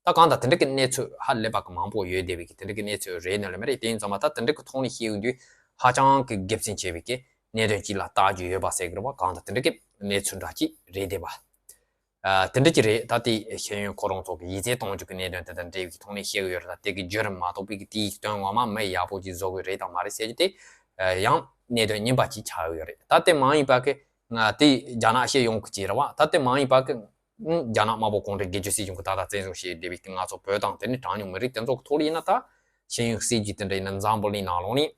ད་གང་ལྟར་དེ་འདྲ་གི་གནས་ཚུལ་ཧ་ལས་པ་གི་མང་པོ་ཡོད་བསྡད་པའི་གི་དེ་འདྲ་གི་གནས་ཚུལ་རེད་ནི་ལ་མི་རེད། དེ་ཡིན་ཙང་མ་ད་དེ་འདྲ་གི་ཐོག་ནས་བཤད་ཡོང་དུས་ཧ་ཅང་གི་དགེ་མཚན་ཆེ་བའི་གི་གནད་དོན་ཅིག་ལ་བལྟ་རྒྱུ་ཡོད་པ་ཟེར་གི་རེད་བ། གང་ལྟར་དེ་འདྲ་གི་གནས་ཚུལ་འདྲ་ཅིག་རེད་བསྡད་པ། ཨ། དེ་འདྲ་ཅིག་རེད། ད་ལྟའི་ཤེས་ཡོན་ཁོ་རང་ཚོ་གི་ཡིག་ཚད་གཏོང་རྒྱུ་གི་གནད་དོན་དེ་དང་འབྲེལ་བའི་གི་ཐོག་ནས་བཤད་གི་ཡོད་རེད། ད་དེ་གི་བརྒྱུད་རིམ་མ་གཏོགས་པའི་གི་དེའི་དོན་ངོ་མ་མི་ཡག་པོ་ཅིག་བཟོ་གི་རེད་དང་མ་རེད་ཟེར་རྒྱུ་དེ་ཡང་གནད་དོན་རྙིང་པ་ཅིག་ཆགས་ཡོད་རེད། ད་དེ་མ་ཡིན་པ་གི་ང་དེ་རྒྱ་ནག་སྤྱི་ཡོངས་ཀྱི་ཅིག་རེད་བ། ད་དེ་མ་ཡིན་པ་གི་ཨང་། རྒྱ་ནག་དམར་པོ་གུང་ཁྲན་སྒེར་གཅོད་སྲིད་གཞུང་གི་ད་ལྟ་བཙན་བཟུང་བྱས་བསྡད་པའི་ང་ཚོ་བོད་དང་དེ་ནི་གྲངས་ཉུང་མི་རིགས་དེ་ཚོ་གི་ཐོག་ལ་ཡིན་ན། ད་ཤེས་ཡོན་སྲིད་ཇུས་དེ་འདྲ་ཡིན་ན་འཛམ་བུ་གླིང་ནང་ལོགས་ནས་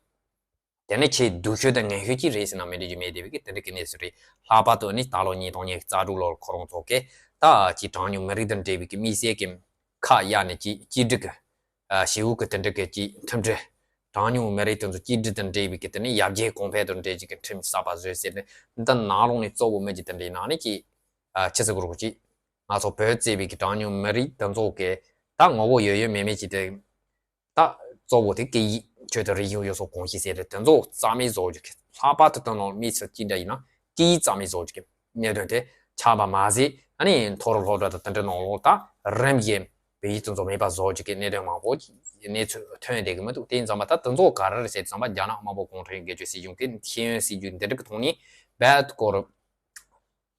དེ་ནི་ཆེས་སྡུག་ཤོས་དང་ངན་ཤོས་ཅིག་རེད་ཟེར་ན་མི་འགྲིག་རྒྱུ་མེད་བསྡད་པའི་གི་དེ་འདྲ་གི་གནས་ཚུལ་རེད། ལྷག་པར་དུ་ནི་ད་ལོ་ཉིས་སྟོང་ཉི་ཤུ་རྩ་དྲུག་ལོར་ཁོ་རང་ཚོ་གི་ད་ཅིག་གྲངས་ཉུང་མི་རིགས་དང་འབྲེལ་བའི་གི་དམིགས་བསལ་གི་ཁ་གཡར་ནས་ཅིག་གཅིག་སྒྲིལ་གི་ཨ། ཞི་བོ་གི་དེ་འདྲ་གི་ཅིག་མཐུན་སྒྲིལ། གྲངས་ཉུང་མི་རིགས་དེ་ཚོ་གཅིག་སྒྲིལ་དང་འབྲེལ་བའི་གི་དེ་ནི་ཡར་རྒྱས་གོང་འཕེལ་དང་འབྲེལ་ཅིག་གི་ཁྲིམས་གསར་པ་བཟོས་ཟེར་ནས། འདི་ནང་ལོགས་ནས་གཙོ་བོ་མི་གི་དེ་འདྲའི་ནང་ནས་ཅིག་ཨ། ཆི་ཟེར་དགོས་རེད་གོ། ཅིག་ང་ཚོ་བོད་ཟེར་བའི་གི་གྲངས་ཉུང་མི་རིགས་དེ་ཚོ་གི་ད་ངོ་བོ་ཡོད་ཡོད་མེད་མེད་ཅིག་དེ། ད་གཙོ་བོ་དེ་སྐད་ཡིག་ཆོས་དང་རིག་གཞུང་ཡུལ་སྲོལ་གོམས་གཤིས་ཟེར་རེད། དེ་ཚོ་རྩ་མེད་བཟོ་རྒྱུ་གི། ལྷག་པར་དུ་དེ་ནང་མི་ཚོ་གཅིག་འདྲ་ཡིན་ན་སྐད་ཡིག་རྩ་མེད་བཟོ་རྒྱུ་གི་གནད་དོན་དེ་ཆགས་པ་མ་ཟད། ཨ་ནི་མཐོ་རིམ་སློབ་གྲྭ་དང་དེ་འདྲའི་ནང་ལོགས་ད་རིམ་བཞིན་བོད་ཡིག་དེ་ཚོ་མེད་པ་བཟོ་རྒྱུ་གི་གནད་དོན་མང་པོ་གནས་ཚུལ་ཐོན་བསྡད་གི་མི་འདུག་དེ་ཡིན་ཙང་མ་ད་དེ་ཚོ་ག་རེ་རེད་ཟེར་ཙང་མ་རྒྱ་ནག་དམར་པོ་གུང་ཁྲན་སྒེར་གཅོད་སྲིད་གཞུང་གི་ཤེས་ཡོན་སྲིད་ཇུས་འདི་འདྲ་གི་ཐོག་ནས་རྦད་དེ་སྐོར།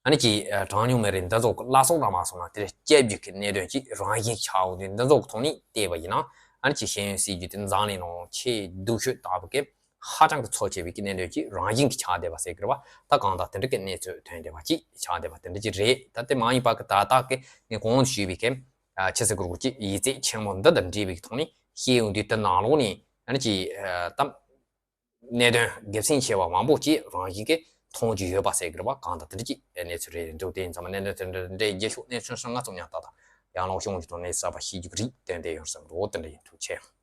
ཨ་ནི་ཅིག་གྲངས་ཉུང་མི་རིགས་འདི་ཚོ་གི་བླ་སྲོག་རང་མ་སོང་ན་དེར་སྐྱབས་རྒྱུ་གི་གནད་དོན་ཅིག་རང་བཞིན་ཆགས་འོང་དུས། འདི་ཚོ་གི་ཐོག་ནས་བལྟས་པ་ཡིན་ན། ཨ་ནི་ཅིག་ཤེས་ཡོན་སྲིད་ཇུས་དེ་འཛམ་གླིང་ནང་ཆེས་སྡུག་ཤོས་ལྟ་བུ་གི་ཧ་ཅང་གི་འཚོ་ཆེ་བའི་གི་གནད་དོན་ཅིག་རང་བཞིན་གྱི་ཆགས་བསྡད་པ་ཟེར་གི་རེད་བ། ད་གང་ལྟར་དེ་འདྲ་གི་གནས་ཚུལ་ཐོན་བསྡད་པ་ཅིག་ཆགས་བསྡད་པ་དེ་འདྲ་ཅིག་རེད། ད་དེ་མ་ཡིན་པ་གི་ད་ལྟ་གི་ངས་གོང་དུ་ཞུས་པའི་གི་ཨ། ཆི་ཟེར་དགོས་རེད་གོ། ཅིག་ཡིག་ཚད་ཆེན་མོ་འདི་དང་འབྲེལ་བའི་གི་ཐོག་ནས་བཤད་ཡོང་དུས། དེ་ནང་ལོགས་ནས་ཨ་ནི་ཅིག་ཨ། ད་གནད་དོན་དགེ་མཚན་ཆེ་བ་མང་པོ་ཅིག་རང་བཞིན་གྱིས་མཐོང་རྒྱུ་ཡོད་པ་ཟེར་གི་རེད་བ། གང་ལྟར་དེ་འདྲ་ཅིག་གནས་ཚུལ་རེད་འདུག་དེ་ཡིན་ཙང་མ་གནད་དོན་དེ་འདྲ་འདྲ་རྒྱས་ཤོག་གནས་ཚུལ་སོང་ང་ཚོ་ཉག་ཏག་ཏག་ཡང་ལོག་ཤོང་གི་ཐོག་ནས་གསར་པ་ཤེས་རྒྱུ་གི་རིགས་ཏན་ཏན་ཡོང་བསམ་འདུག་དེ་འདྲ་ཡིན། ཐུགས་རྗེ་ཆེ།